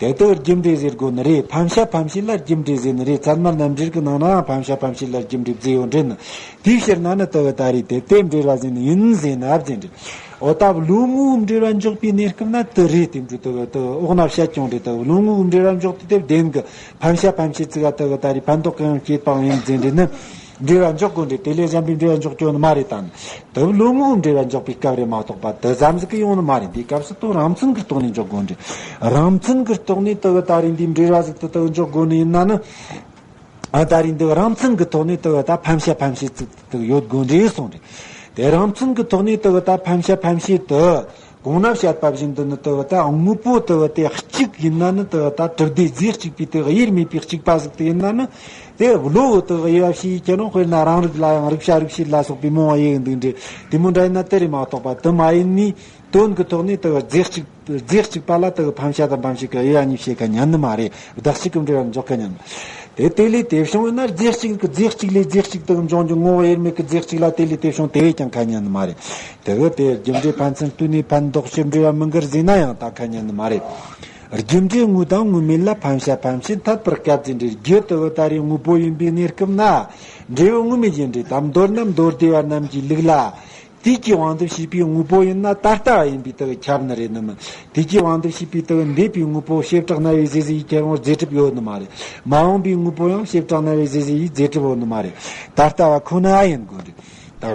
དེ་དུ་རྒྱུ་འབྲས་ཟེར་དགོས་ནི་རེད། ཕན་བྱ་ཕན་བྱེད་ལ་རྒྱུ་འབྲས་ཟེར་ནི་རེད། ཚད་མ་རྣམ་འགྲེལ་གྱི་ནང་ན་ཕན་བྱ་ཕན་བྱེད་ལ་རྒྱུ་འབྲས་བརྫུས་ཡོད་འདྲེ་ནི། དེའི་ཕྱིར་ན་ནི་དུ་བ་ད་རེས་དེ་དེ་འབྲེལ་བ་ཟིན་ནི་ཡིན་ཟེར་ན་བརྫུན་འབྲེལ། འོ་ད་བློ་ངོ་བོ་འབྲེལ་བ་འཇོག་པའི་གནས་སྐབས་ན་དུ་རེད། དེ་འབྲུ་དུ་དུ་འོག་ན་བཤད་ཀྱང་རེད། དུ་བློ་ངོ་བོ་འབྲེལ་བ་འཇོག་དུས་དེ་བདེན་གི་ཕན་བྱ་ཕན་བྱེད་ཚིག་ག་དུ་གི་ད་རེས་ཕན་འདོགས་གི་ཡང་སྐྱེད་པའང་ཡིན་ཟེར་འདྲེ་ནི་འབྲེལ་བ་འཇོག་དགོས་འདྲེ། དེ་ལས་གཞན་པའི་འབྲེལ་བ་འཇོག་རྒྱུ་ནི་མ་རེད། ད་ནི་དུ་བློ་ངོ་བོ་འབྲེལ་བ་འཇོག་པའི་སྐབས་རེད་མ་གཏོགས་པ་དུ་ཙམ་ཟིག་གི་ཡོང་ནི་མ་རེད། འདིའི་སྐབས་སུ་དོན་རང་མཚན་གི་ཐོག་ནས་འཇོག་དགོས་འདྲེ། རང་མཚན་གི་ཐོག་ནས་དུ་གི་ད་རེས་འདིའི་འབྲེལ་བ་ཟིག་དུ་དུ་འཇོག་དགོས་ནི་ཡིན་ན་ནི། ཨ་ད་རེས་འདི་རང་མཚན་གྱི་ཐོག་ནས་དུ་བ་ད་ཕན་བྱ་ཕན་བྱེད་ཚིག་དུ་ཡོད་དགོས་འདྲེ་གསུངས་རེད། དེ་རང་མཚན་གྱི་ཐོག་ནས་དུ་བ་ད་ཕན་བྱ་ཕན་བྱེད་དུ་གོང་ན་བཤད་པ་བཞིན་དུ་ནི་དུ་བ་ད་དངོས་པོ་དུ་བ་དེ་གཅིག་ཡིན་ན་ནི་དུ་བ་ད་གྲུབ་སྡེ་རྫས་གཅིག་པའི་དུ་དབྱེར་མེད་པའི་གཅིག་པ་ཟིག་དུ་ཡིན་ན་ནི་ དེ་བློ་དག་དབྱེ་བ་ཕྱེ་ཡི་ཁྱེད་རང་དཔེར་ན་རང་རིག་ལ་ཡང་རིག་བྱ་རིག་བྱེད་ལ་སོགས་པའི་མང་བ་དབྱེ་གི་འདུག་འདྲེ། དེ་མོ་འདྲ་ཡིན་ན་དེ་རེད་མ་གཏོགས་པ་དེ་མ་ཡིན་ནི། དོན་གྱི་ཐོག་ནས་དག་རྫས་གཅིག་རྫས་གཅིག་པ་ལ་དག་ཕམ་བྱ་དང་ཕམ་བྱེད་ཀྱི་དབྱེ་བ་གཉིས་ཕྱེ་ཁ་ཉན་ནི་མ་རེད། བདག་གཅིག་གི་འབྲེལ་བ་འཇོག་ཁ་ཉན་ནི། དེ་དེ་ལས་དེ་བྱུང་ཡིན་ན་རྫས་གཅིག་གི་རྫས་གཅིག་ལས་རྫས་གཅིག་དག་འབྱུང་རྒྱུ་ངོ་བོ་དབྱེར་མེད་ཀྱི་རྫས་གཅིག་ལ་དེ་ལས་དེ་བྱུང་དེ་བས་ཀྱང་ཁ་ཉན་ནི་མ་རེད། དེ་གི་དེ་རྒྱུ་འབྲས་ཕན་ཚུན་ལྟོས་ནས་ཕན་འདོགས་ཕྱིར་འབྲེལ་བ་མི་འགལ་ཟེར་ན་ཡང་ད་ཁ་ཉན་ནི་མ་རེད། རྒྱུ་འབྲས་དངོས་དང་དངོས་མེད་ལ་ཕན་བྱ་ཕན་བྱེད་འཐད་པར་དཀའ་ཟེར་འདྲ། རྒྱུ་དེ་གི་ད་རེས་དངོས་པོ་ཡིན་པའི་གནས་སྐབས་ན། འབྲས་བུ་དངོས་མེད་ཡིན་འདྲ་དམ། མདོར་ན་མདོ་སྡེ་པ་རྣམས་ཀྱི་ལུགས་ལ། དུས་ཀྱི་དབང་དུ་བྱས་པའི་དངོས་པོ་ཡིན་ན་ད་ལྟ་བ་ཡིན་པའི་དེ་གི་ཁྱབ་ནི་རེད་ནི་མིན། དུས་ཀྱི་དབང་དུ་བྱས་པའི་དེ་གི་འདས་པའི་དངོས་པོ་བྱེ་བྲག་རྣ་བའི་གཟེར་གཟེར་ཡིས་ཁྱེད་རང་རྫས་གྲུབ་ཡོད་ནི་མ་རེད། མ་འོངས་པའི་དངོས་པོ་ཡང་བྱེ་བྲག་རྣ་བའི་གཟེར་གཟེར་ཡིས་རྫས་གྲུབ་ཡོད་ནི་མ་རེད། ད་ལྟ་བ་ཁོ་ན་ཡིན་དགོས་རེད། ད།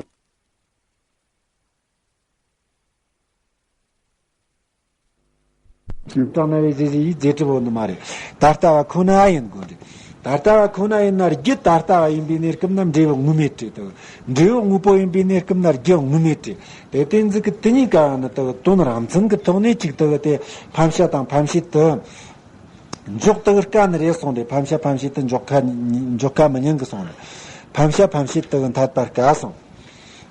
བྱེ་བྲག་རྣ་བའི་གཟེར་གཟེར་ཡིས་རྫས་གྲུབ་ཡོད་ནི་མ་རེད། ད་ལྟ་བ་ཁོ་ན་ཡིན་དགོས་རེད། ད་ལྟ་བ་ཁོ་ན་ཡིན་ན་རྒྱུ་ད་ལྟ་བ་ཡིན་པའི་གནས་སྐབས་ན་འབྲས་བུ་དངོས་མེད་རེད་དོ། འབྲས་བུ་དངོས་པོ་ཡིན་པའི་གནས་སྐབས་ན་རྒྱུ་དངོས་མེད་རེད། དེ་དེ་འཛིན་གྱི་དེ་གཉིས་ཀ་ཡང་ནི་དེ་དོན་རང་མཚན་གྱི་ཐོག་ནས་གཅིག་དེ་དེ་ཕམ་བྱ་དང་ཕམ་བྱེད་དུ་འཇོག་དེ་དཀའ་ནི་རེད་གསུངས་རེད། ཕམ་བྱ་ཕམ་བྱེད་དུ་འཇོག་ཁ་འཇོག་ཁ་མི་ཉན་གི་གསུངས་རེད། ཕམ་བྱ་ཕམ་བྱེད་དེ་འཐད་པ་དཀའ་གསུངས།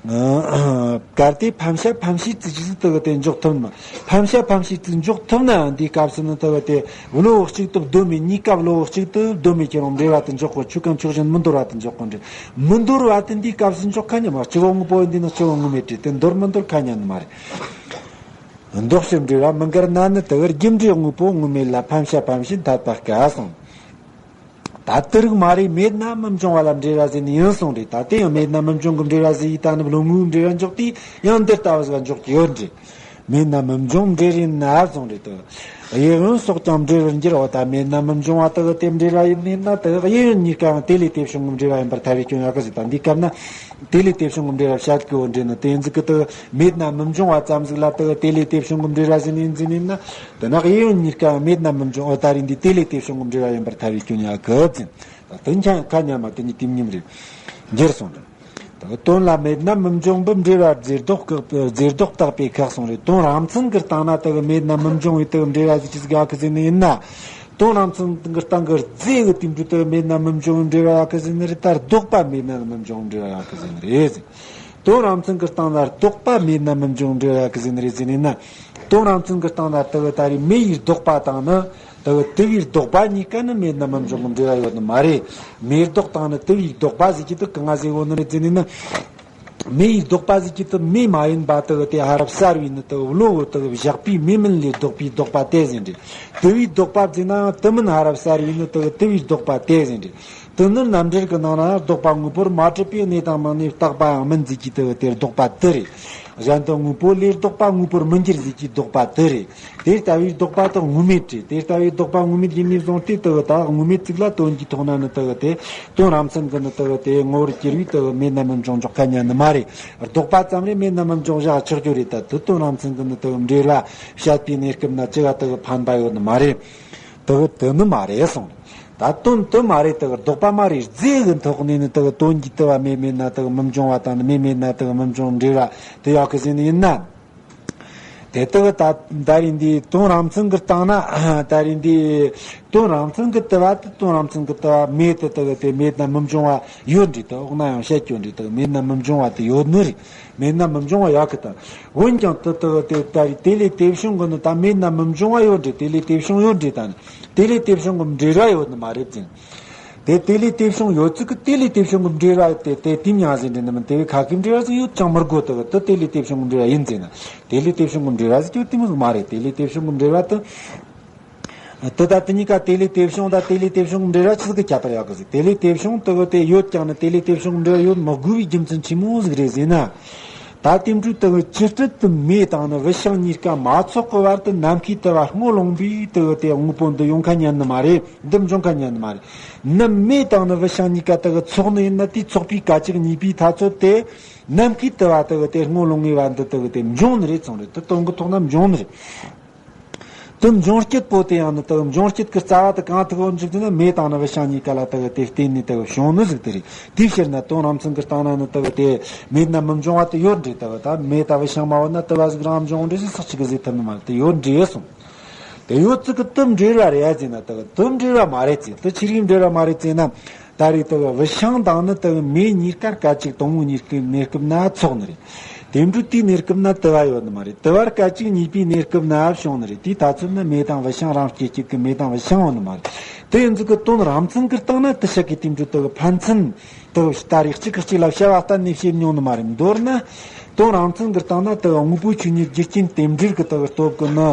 གལ་ཏེ་ཕམ་བྱ་ཕམ་བྱེད་ཙི་ཅི་ཙི་དེ་གི་དེ་འཇོག་ཐུབ་ན། ཕམ་བྱ་ཕམ་བྱེད་ཙི་འཇོག་ཐུབ་ན་འདིའི་སྐབས་སུ་ནི་དེ་གི་དེ་བློ་གཅིག་ཏུ་བསྡོམས་མེད་གཉིས་ཀ་བློ་གཅིག་ཏུ་བསྡོམས་མེད་ཀྱི་རང་འབྲེལ་བ་དེ་འཇོག་གོ། ཆོས་གང་ཆོས་བཞིན་མི་འདོར་བ་དེ་འཇོག་གོ་འདྲི། མི་འདོར་བ་དེ་འདིའི་སྐབས་སུ་འཇོག་ཁ་ཉན་མ། སྤྱི་བོ་དངོས་པོ་འདི་ནི་སྤྱི་བོ་དངོས་མེད་དྲི་དེ་འདོར་མི་འདོར་ཁ་ཉན་ནི་མ་རེད། འདོགས་ཕྱིར་འབྲེལ་བ་མི་འགལ་ན་ནི་དེ་གི་རྒྱུ་འབྲས་དངོས་པོ་དངོས་མེད་ལ་ཕམ་བྱ་ཕམ་བྱེད་འཐད་པ་དཀའ་གསུངས། ད་དེ་རིགས་མ་རེད། མེད་ན་མི་འབྱུང་བ་ལ་འབྲེལ་བ་ཟེར་ནི་ཡིན་གསུངས་རེད། ད་དེ་ཡང་མེད་ན་མི་འབྱུང་གི་འབྲེལ་བ་ཟེར་ཡིས་ད་ནི་བློ་ངོའི་འབྲེལ་བ་འཇོག་དུས་ཡང་འདི་ལྟ་བུ་ཟིག་འཇོག་གི་ཡོད་འདྲ། མེད་ན་མི་འབྱུང་འབྲེལ་ཡིན་ན་གསུངས་རེད་དོ། དབྱིབས་ཡོན་སོགས་ཀྱང་འབྲེལ་བར་འགྱུར་བ། ད་མེད་ན་མི་འབྱུང་བ་དེ་གི་དེ་འབྲེལ་བ་ཡིན་ནི་ན་དེ་གི་དབྱིབས་ཡོན་གཉིས་ཀའང་དེ་ལས་དེ་བྱུང་གི་འབྲེལ་བ་ཡིན་པར་ཐལ་བའི་སྐྱོན་ཡོད་གི་ཟེར། ད་འདིའི་སྐབས་ན་དེ་ལས་དེ་བྱུང་གི་འབྲེལ་བ་བཤད་དགོས་འདྲ་ནི་དེ་ཡིན་ཟིག་གི་དེ་མེད་ན་མི་འབྱུང་བ་ཙམ་ཟིག་ལ་དེ་གི་དེ་ལས་དེ་བྱུང་གི་འབྲེལ་བ་ཟེར་ནི་ཡིན་ཟེར་ནི་ན། དེ་ན་དབྱིབས་ཡོན་གཉིས་ཀའང་མེད་ན་མི་འབྱུང་། འོ་ད་རེས་འདི་དེ་ལས་དེ་བྱུང་གི་འབྲེལ་བ་ཡིན་པར་ཐལ་བའི་སྐྱོན་ཡོད་གི་ཟེར། ད་དེ་འཁྱང་ཁ་ཉན་མ་དེ་གཉིས་དེ་མཉམ་རེད། འགྱུར་སོང་རེད། དོན་ལ་མེད་ན་མི་འབྱུང་བའི་འབྲེལ་བ་རྫས་ལྡོག་བཀག་རྫས་ལྡོག་བརྟག་པའི་ཁག་སོང་རེད། དོན་རང་མཚན་གྱི་སྟེང་ན་དེ་གི་མེད་ན་མི་འབྱུང་བའི་དེ་གི་འབྲེལ་བ་ཟིག་ཅི་ཟིག་ཡོད་གི་ཟེར་ནི་ཡིན་ན། དོན་རང་མཚན་གྱི་སྟེང་གི་རྫས་གི་དེ་འབྲེལ་དེ་གི་མེད་ན་མི་འབྱུང་བའི་འབྲེལ་བ་ཡོད་གི་ཟེར་ནི་རེད། ད་ལྡོག་པ་མེད་ན་མི་འབྱུང་བའི་འབྲེལ་བ་ཡོད་གི་ཟེར་ནི་རེད། དོན་རང་མཚན་གྱི་སྟེང་ན་ལྡོག་པ་མེད་ན་མི་འབྱུང་བའི་འབྲེལ་བ་ཡོད་གི་ཟེར་ནི་རེད་ཟེར་ནི་ཡིན་ན། དོན་རང་མཚན་གྱི་སྟེང་ན་དེ་གི་ད་རེས་མེ་ཡི་ལྡོག་པ་དང་ནི། དེ་གི་དེ་བའི་ལྡོག་པ་གཉིས་ཀ་ནི་མེད་ན་མི་འབྱུང་གི་འབྲེལ་བ་ཡོད་ནི་མ་རེད། མེ་ལྡོག་དང་ནི་དེ་བའི་ལྡོག་པ་ཟེར་གྱི་དེ་གང་ང་ཟེར་གོ་ནི་རེད་ཟེར་ནི་ན། མེ་ཡི་ལྡོག་པ་ཟེར་གྱི་དེ་མེ་མ་ཡིན་པ་དེ་གི་དེ་ཧ་རབ་གསལ་བའི་ནི་དེ་གི་བློ་བོ་དེ་གི་བཞག་པའི་མེ་མིན་ལས་ལྡོག་པའི་ལྡོག་པ་དེ་ཟེར་རེད། དེ་བའི་ལྡོག་པ་ཟེར་ནའང་དེ་མིན་ཧ་རབ་གསལ་བའི་ནི་དེ་གི་དེ་བའི་ལྡོག་པ་དེ་ཟེར་རེད། དེ་ནི་རྣམ་འགྲེལ་གྱི་ནང་ན་ཡང་ལྡོག་པ་དངོས་པོར་མ་གྲུབ་པའི་གནས་དང་མིང་ནས་བཏགས་པའང་མིན་ཟེར་གྱི་དེ་གི་དེ་ལྡོག་པ་དེ་རེད། གཞན་དུ་དངོས་པོ་ལས་ལྡོག་པ་དངོས་པོར་མི་འགྱུར་ཟེར་གྱི་ལྡོག་པ་དེ་རེད། དེ་ལྟ་བུའི་ལྡོག་པ་དག་དངོས་མེད་རེད། དེ་ལྟ་བུའི་ལྡོག་པ་དངོས་མེད་ཡིན་ནས་བཟུང་སྟེ་དག་དག་དངོས་མེད་ཅིག་ལ་དོན་གྱི་ཐོག་ན་ནི་དག་དེ་དོན་རང་མཚན་གྱི་ནི་དག་དེ་ངོ་བོར་གྱུར་བའི་དག་མེད་ན་མི་འབྱུང་འཇོག་ཁ་ཉན་ནི་མ་རེད། ལྡོག་པ་ཙམ་རེ་མེད་ན་མི་འབྱུང་བཞག་ཆོག་རྒྱུ་རེད། ད་དེ་དོན་རང་མཚན་གྱི་ནི་དག་འབྲེལ་བ་བཤད་པའི་གནས་སྐབས་ན་ཅི་ག་དག་ཕན་པ་ཡོད་ནི་མ་རེད། དག་དེ་ནི་མ་རེད་གསུངས། ད་དོན་དེ་མ་རེད། དག་ལྡོག་པ་མ་རེད། རྫས་ཀྱི་ཐོག་ནས་ནི་དག་དོན་གྱི་དུ་བ་མེ་མེད་ན་དག་མི་འབྱུང་བ་དང་ནི་མེ་མེད་ན་དག་མི་འབྱུང་འབྲེལ་བ་དེ་ཡོད་གི་ཟེར་ནི་ཡིན་ན། དེ་ལྟ་བུ་ད་ད་རེས་འདིའི་དོན་རང་མཚན་གྱི་སྟེང་ན་ད་རེས་འདིའི་དོན་རང་མཚན་གྱི་ལྟ་བ་དེ་དོན་རང་མཚན་གྱི་ལྟ་བ་མེད་དེ་ལྟ་བུ་དེ་མེད་ན་མི་འབྱུང་བ་ཡོད་འདྲ་དེ་འོག་ན་ཡང་བཤད་རྒྱུ་འདྲ་དེ་མེད་ན་མི་འབྱུང་བ་དེ་ཡོད་ནི་རེད། མེད་ན་མི་འབྱུང་བ་ཡོད་གི་ད། འོན་ཀྱང་དེ་ལྟ་བུ་དེ་ད་རེས་དེ་ལས་དེ་བྱུང་གི་ནི་ད་མེད་ན་མི་འབྱུང་བ་ཡོད་འདྲ་དེ་ལས་དེ་བྱུང་ཡོད་འདྲ་ད་ནི་དེ་ལས་དེ་བྱུང་གི་འབྲེལ་བ་ཡོད་ནི་མ་རེད་ཟེར། དེ་དེ་ལས་དེ་བྱུང་ཡོད་ཚུལ་གྱི་དེ་ལས་དེ་བྱུང་གི་འབྲེལ་བ་དེ་དེ་དེ་མྱང་ཟིན་འདྲ་ནི་མིན། དེ་བས་ཁ་ཁའི་འབྲེལ་བ་ཟིག་ཡོད་ཀྱང་མི་དགོས། དེ་དེ་དེ་ལས་དེ་བྱུང་གི་འབྲེལ་བ་ཡིན་ཟེར་ན། དེ་ལས་དེ་བྱུང་གི་འབྲེལ་བ་ཟིག་ཡོད་དེ་མོ་ཟིག་མ་རེད། དེ་ལས་དེ་བྱུང་གི་འབྲེལ་བ་དེ། དེ་ད་དེ་གཉིས་ཀ་དེ་ལས་དེ་བྱུང་ད་དེ་ལས་དེ་བྱུང་གི་འབྲེལ་བ་ཆི་ཟིག་གི་ཁྱད་པར་ཡོད་གི་ཟིག་དེ་ལས་དེ་བྱུང་དེ་གི་དེ་ཡོད་ཀྱང་ནི་དེ་ལས་དེ་བྱུང་གི་འབྲེལ་བ་ཡོད་མི་དགོས་པའི་རྒྱུ་མཚན་ཆི་མོ་ཟིག་རེད་ཟེར་ན། ད་དེ་འཕྲོས་དེ་གི་ཅི་སྤྲད་དུ་མེ་དང་ནི་བུད་ཤིང་གཉིས་ཀ་མ་ཚོགས་གི་བར་དུ་ནམ་མཁའི་དུ་བ་སྔོ་ལོང་བའི་དེ་གི་དེ་དངོས་པོ་འདི་ཡོང་ཁ་ཉན་ནི་མ་རེད། འདི་འབྱུང་ཁ་ཉན་ནི་མ་རེད། ནི་མེ་དང་ནི་བུད་ཤིང་གཉིས་ཀ་དེ་གི་ཚོགས་ནི་ཡིན་ན་དེའི་ཚོགས་པའི་སྐད་ཅིག་གཉིས་པའི་ཐ་ཚོད་དེ་ནམ་མཁའི་དུ་བ་དེ་གི་དེ་སྔོ་ལོང་ངེ་བ་འདི་དེ་གི་དེ་འབྱུང་ནི་རེད་གསུངས་རེད། དེ་དོན་གི་ཐོག་ན་འབྱུང་ནི་རེད། དེ་འབྱུང་རྐྱེན་པོ་དེ་ཡང་ནི་དེ་འབྱུང་རྐྱེན་གྱི་རྩ་བ་དེ་གང་ཐུག་འོན་ཅིག་དེ་ནི་མེ་དང་ནི་བུད་ཤིང་གཉིས་ཀ་ལ་དེ་གི་དེ་བརྟེན་ནས་དེ་གི་བྱུང་ནི་ཟིག་དེ་རེད། དེའི་ཕྱིར་ན་དོན་རང་མཚན་གྱི་སྟེང་ན་ནི་དེ་གི་དེ་མེད་ན་མི་འབྱུང་བ་དེ་ཡོད་འདྲ། དེ་གི་ད་མེ་དང་བུད་ཤིང་མ་ཡོད་ན་དུ་བ་ཟིག་རང་འབྱུང་འདྲ་ཟིག་སག་ཅིག་གི་ཟིག་ཐུབ་ནི་མ་རེད། དེ་ཡོད་འདྲ་གསུངས། དེ་ཡོད་ཚུལ་གྱི་དེ་འབྲེལ་བ་རེད་ཟེར་ན་དེ་གི་དེ་འབྲེལ་བ་མ་རེད་ཟེར། དེ་ཆི་རིགས་འབྲེལ་བ་མ་རེད་ཟེར་ན། ད་རེས་དེ་གི་བུད་ཤིང་དང་ནི་དེ་གི་མེ་གཉིས་ཀ་སྐད་ཅིག་དང་པོའི་གནས་སྐབས་གནས་སྐབས་ན་ཚོགས་ནི་རེད། དེ་འཕྲོ་དེའི་གནས་སྐབས་ན་དུ་བ་ཡོད་ནི་མ་རེད། དུ་བ་སྐད་ཅིག་གཉིས་པའི་གནས་སྐབས་ན་བྱུང་ནི་རེད། དེའི་ད་ཚོད་ན་མེ་དང་བུད་ཤིང་རང་སྐྱེ་སྐྱེད་ཀྱི་མེ་དང་བུད་ཤིང་ཡོད་ནི་མ་རེད། དེ་ཡིན་ཙི་གི་དོན་རང་མཚན་གི་སྟེང་ན་དེ་ཤ་གི་དེ་འཕྲོ་དེ་གི་ཕན་ཚུན་དེ་གི་ད་རེས་གཅིག་གིས་གཅིག་ལ་བྱ་བ་གཏན་ནས་བྱེད་མྱོང་ནི་མ་རེད། མདོར་ན་དོན་རང་མཚན་གི་སྟེང་ན་དེ་གི་དངོས་པོ་ཆོས་ཉིད་རྒྱུ་རྐྱེན་རྟེན་འབྲེལ་གི་དེ་གི་སྟོབས་གི་ནི་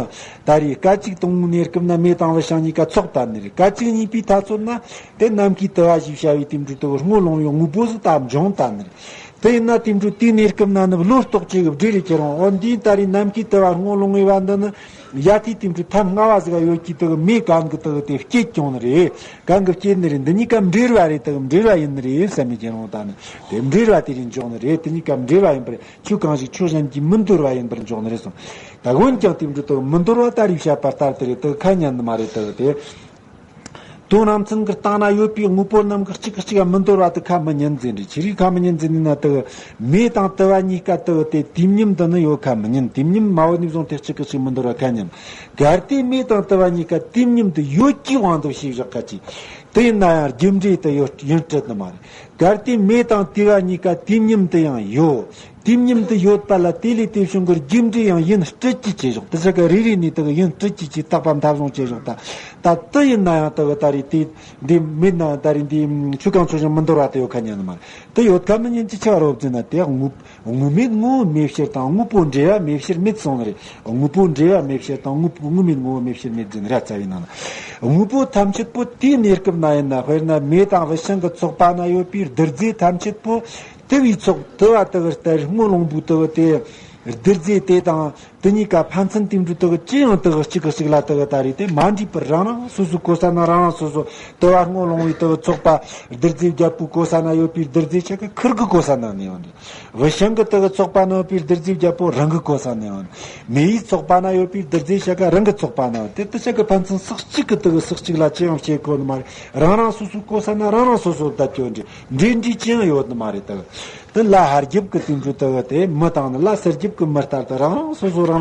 ད་རེས་སྐད་ཅིག་དང་པོའི་གནས་སྐབས་ན་མེ་དང་བུད་ཤིང་གཉིས་ཀ་ཚོགས་པ་ནི་རེད། སྐད་ཅིག་གཉིས་པའི་ད་ཚོད་ན་དེ་ནམ་མཁའི་དུ་བ་ཞེས་བྱ་བའི་དེ་འཕྲོ་དེ་གི་སྔོ་ལོང་བའི་དངོས་པོ་ཟིག་ད་འབྱུང་ད་ནི་རེད། དེ་ཡིན་ན་དེ་འཕྲོ་དེའི་གནས་སྐབས་ན་ནི་བློ་རྟོག་ཅིག་གི་འབྲེལ་ལས་ཁྱེར་འོང་། འོ་འདིའི་ད་རེས་ནམ་མཁའི་དུ་བ་སྔོ་ལོང་བའི་བ་འདི་ནི་ཡ་དེའི་དེ་འཕྲོ་ཐབས་སྔ་བ་ཟིག་ག་ཡོད་ཀྱི་དེ་གི་མེ་གང་གི་དེ་གི་དེ་སྐྱེད་ཀྱང་ནི་རེད། གང་གི་སྐྱེད་ནི་རེད། འདི་གཉིས་ཀ་འབྲེལ་བ་རེད། དེ་གི་འབྲེལ་བ་ཡིན་ནི་རེད་བསམ་མི་ཁྱེར་འོང་། ད་ནི་དེ་འབྲེལ་བ་དེ་རིང་འཇོག་ནི་རེད། དེ་གཉིས་ཀ་འབྲེལ་བ་ཡིན་པར་ཆོས་གང་ཞིག་ཆོས་གཞན་གྱིས་མི་འདོར་བ་ཡིན་པར་འཇོག་ནི་རེད་གསུངས། ད་འོན་ཀྱང་དེ་འཕྲོ་དེ་གི་མི་འདོར་བ་ད་རེས་བཤད་པ་ལྟར་དེ་རེད། དེ་གི་ཁ་ཉན་ནི་མ་རེད། དེ་གི་དེ། དོན་རང་མཚན་གྱི་སྟེང་ན་ཡོད་པའི་དངོས་པོ་རྣམས་ཀྱི་གཅིག་གིས་གཅིག་མི་འདོར་བ་དེ་ཁ་མི་ཉན་ཟེར་རེད། ཆི་རིགས་ཁ་མི་ཉན་ཟེར་ན་དེ་གི་མེ་དང་དུ་བ་གཉིས་ཀ་དེ་གི་དེ་དུས་མཉམ་དུ་ནི་ཡོད་ཁ་མི་ཉན། དུས་མཉམ་མ་བུད་ནས་བཟུང་སྟེ་གཅིག་གིས་གཅིག་མི་འདོར་བ་ཁ་ཉན། གལ་ཏེ་མེ་དང་དུ་བ་གཉིས་ཀ་དུས་མཉམ་དུ་ཡོད་ཀྱི་དབང་དུ་བྱས་བཞག་ག་ཅིག་དེ་ཡིན་ན་ཡང་རྒྱུ་འབྲས་དེ་ཡོད་ཡིན་སྲིད་ནི་མ་རེད། གལ་ཏེ་མེ་དང་དུ་བ་གཉིས་ཀ་དུས་མཉམ་དུ་ཡང་ཡོད། དུས་མཉམ་དུ་ཡོད་པ་ལ་དེ་ལས་དེ་བྱུང་གི་རྒྱུ་འབྲས་ཡང་ཡིན་སྲིད་ཀྱི་བྱས་བཞག་དེ་ཆ་ག་རེ་རེ་ནས་དེ་གི་ཡིན་སྲིད་ཀྱི་ཅིག་བཏགས་པ་མཐའ་བཟུང་བྱས་བཞག་ད་ད་དེ་ཡིན་ན་ཡང་དེ་གི་ད་རེས་དེ་འདི་མེད་ན་ད་རེས་འདི་ཆོས་གང་ཆོས་གཞན་མི་འདོར་བ་དེ་ཡོད་ཁ་ཉན་ནི་མ་རེད། དེ་ཡོད་ཁ་མི་ཉན་གྱི་ཆེ་བ་རོབ་ཟིན་ན་དེ་དངོས་དངོས་མེད་ངོ་བོ་མེད་ཕྱིར་དང་དངོས་པོ་འབྲེལ་བ་མེད་ཕྱིར་མེད་གསུངས་ནི་རེད། དངོས་པོ་འབྲེལ་བ་མེད་ཕྱིར་དང་དངོས་པོ་དངོས་མེད་ངོ་བོ་མེད་ཕྱིར་མེད་ཟེར་ནི་ར་རྩ་བའི་ནང་ན། དངོས་པོ་ཐམས་ཅད་པོ་དེའི་གནས་སྐབས་ན་ཡིན་ན། དཔེར་ན་མེ་དང་བུད་ཤིང་གི་ཚོགས་པ་ན་ཡོད་པའི་རྡུལ་རྫས་ཐམས་ཅད་པོ་དུ་བའི་ཚོགས་དུ་བ་དུ་བར་ལྟར་སྔོ་ལོང་བུ་དུ་བ་དེ་རྡུལ་རྫས་དེ་དང་དེ་གཉིས་ཀ་ཕན་ཚུན་དེ་འདྲ་དུ་བ་ཅི་ཡང་དུ་བ་གཅིག་གིས་གཅིག་ལ་དུ་བ་ད་རེས་དེ་མ་འདྲེས་པར་རང་རང་སོ་སོའི་གོ་ས་ན་རང་རང་སོ་སོ་དུ་བ་སྔོ་ལོང་བའི་དུ་བ་ཚོགས་པ་རྡུལ་རྫས་བརྒྱད་པོའི་གོ་ས་ན་ཡོད་པའི་རྡུལ་རྫས་ཆ་ག་ཁིར་གི་གོ་ས་ན་ནི་ཡོད་འདྲ། བུད་ཤིང་གི་དུ་གི་ཚོགས་པ་ན་ཡོད་པའི་རྡུལ་རྫས་བརྒྱད་པོ་རང་གི་གོ་ས་ན་ཡོད། མེ་ཡི་ཚོགས་པ་ན་ཡོད་པའི་རྡུལ་རྫས་ཆ་ག་རང་གི་ཚོགས་པ་ན་ཡོད། དེ་དུ་ཆ་གི་ཕན་ཚུན་སུ་གཅིག་གི་དུ་གི་སུ་གཅིག་ལ་ཅི་ཡང་བྱེད་དགོས་ནི་མ་རེད། རང་རང་སོ་སོའི་གོ་ས་ན་རང་རང་སོ་སོར་བསྡད་ཀྱི་ཡོད་འདྲ། འབྲེལ་འདྲིས་ཅི་ཡང་ཡོད་ནི་མ་རེད། དུ་དེ་ལ་ཧར་རྒྱབ་གི་དེ་འཕྲོ་དུ་དེ་མི་དང་ནི་ལ་སེར་རྒྱབ་གི་མི་ལྟར་དུ་རང་རང་སོ་སོ་རང་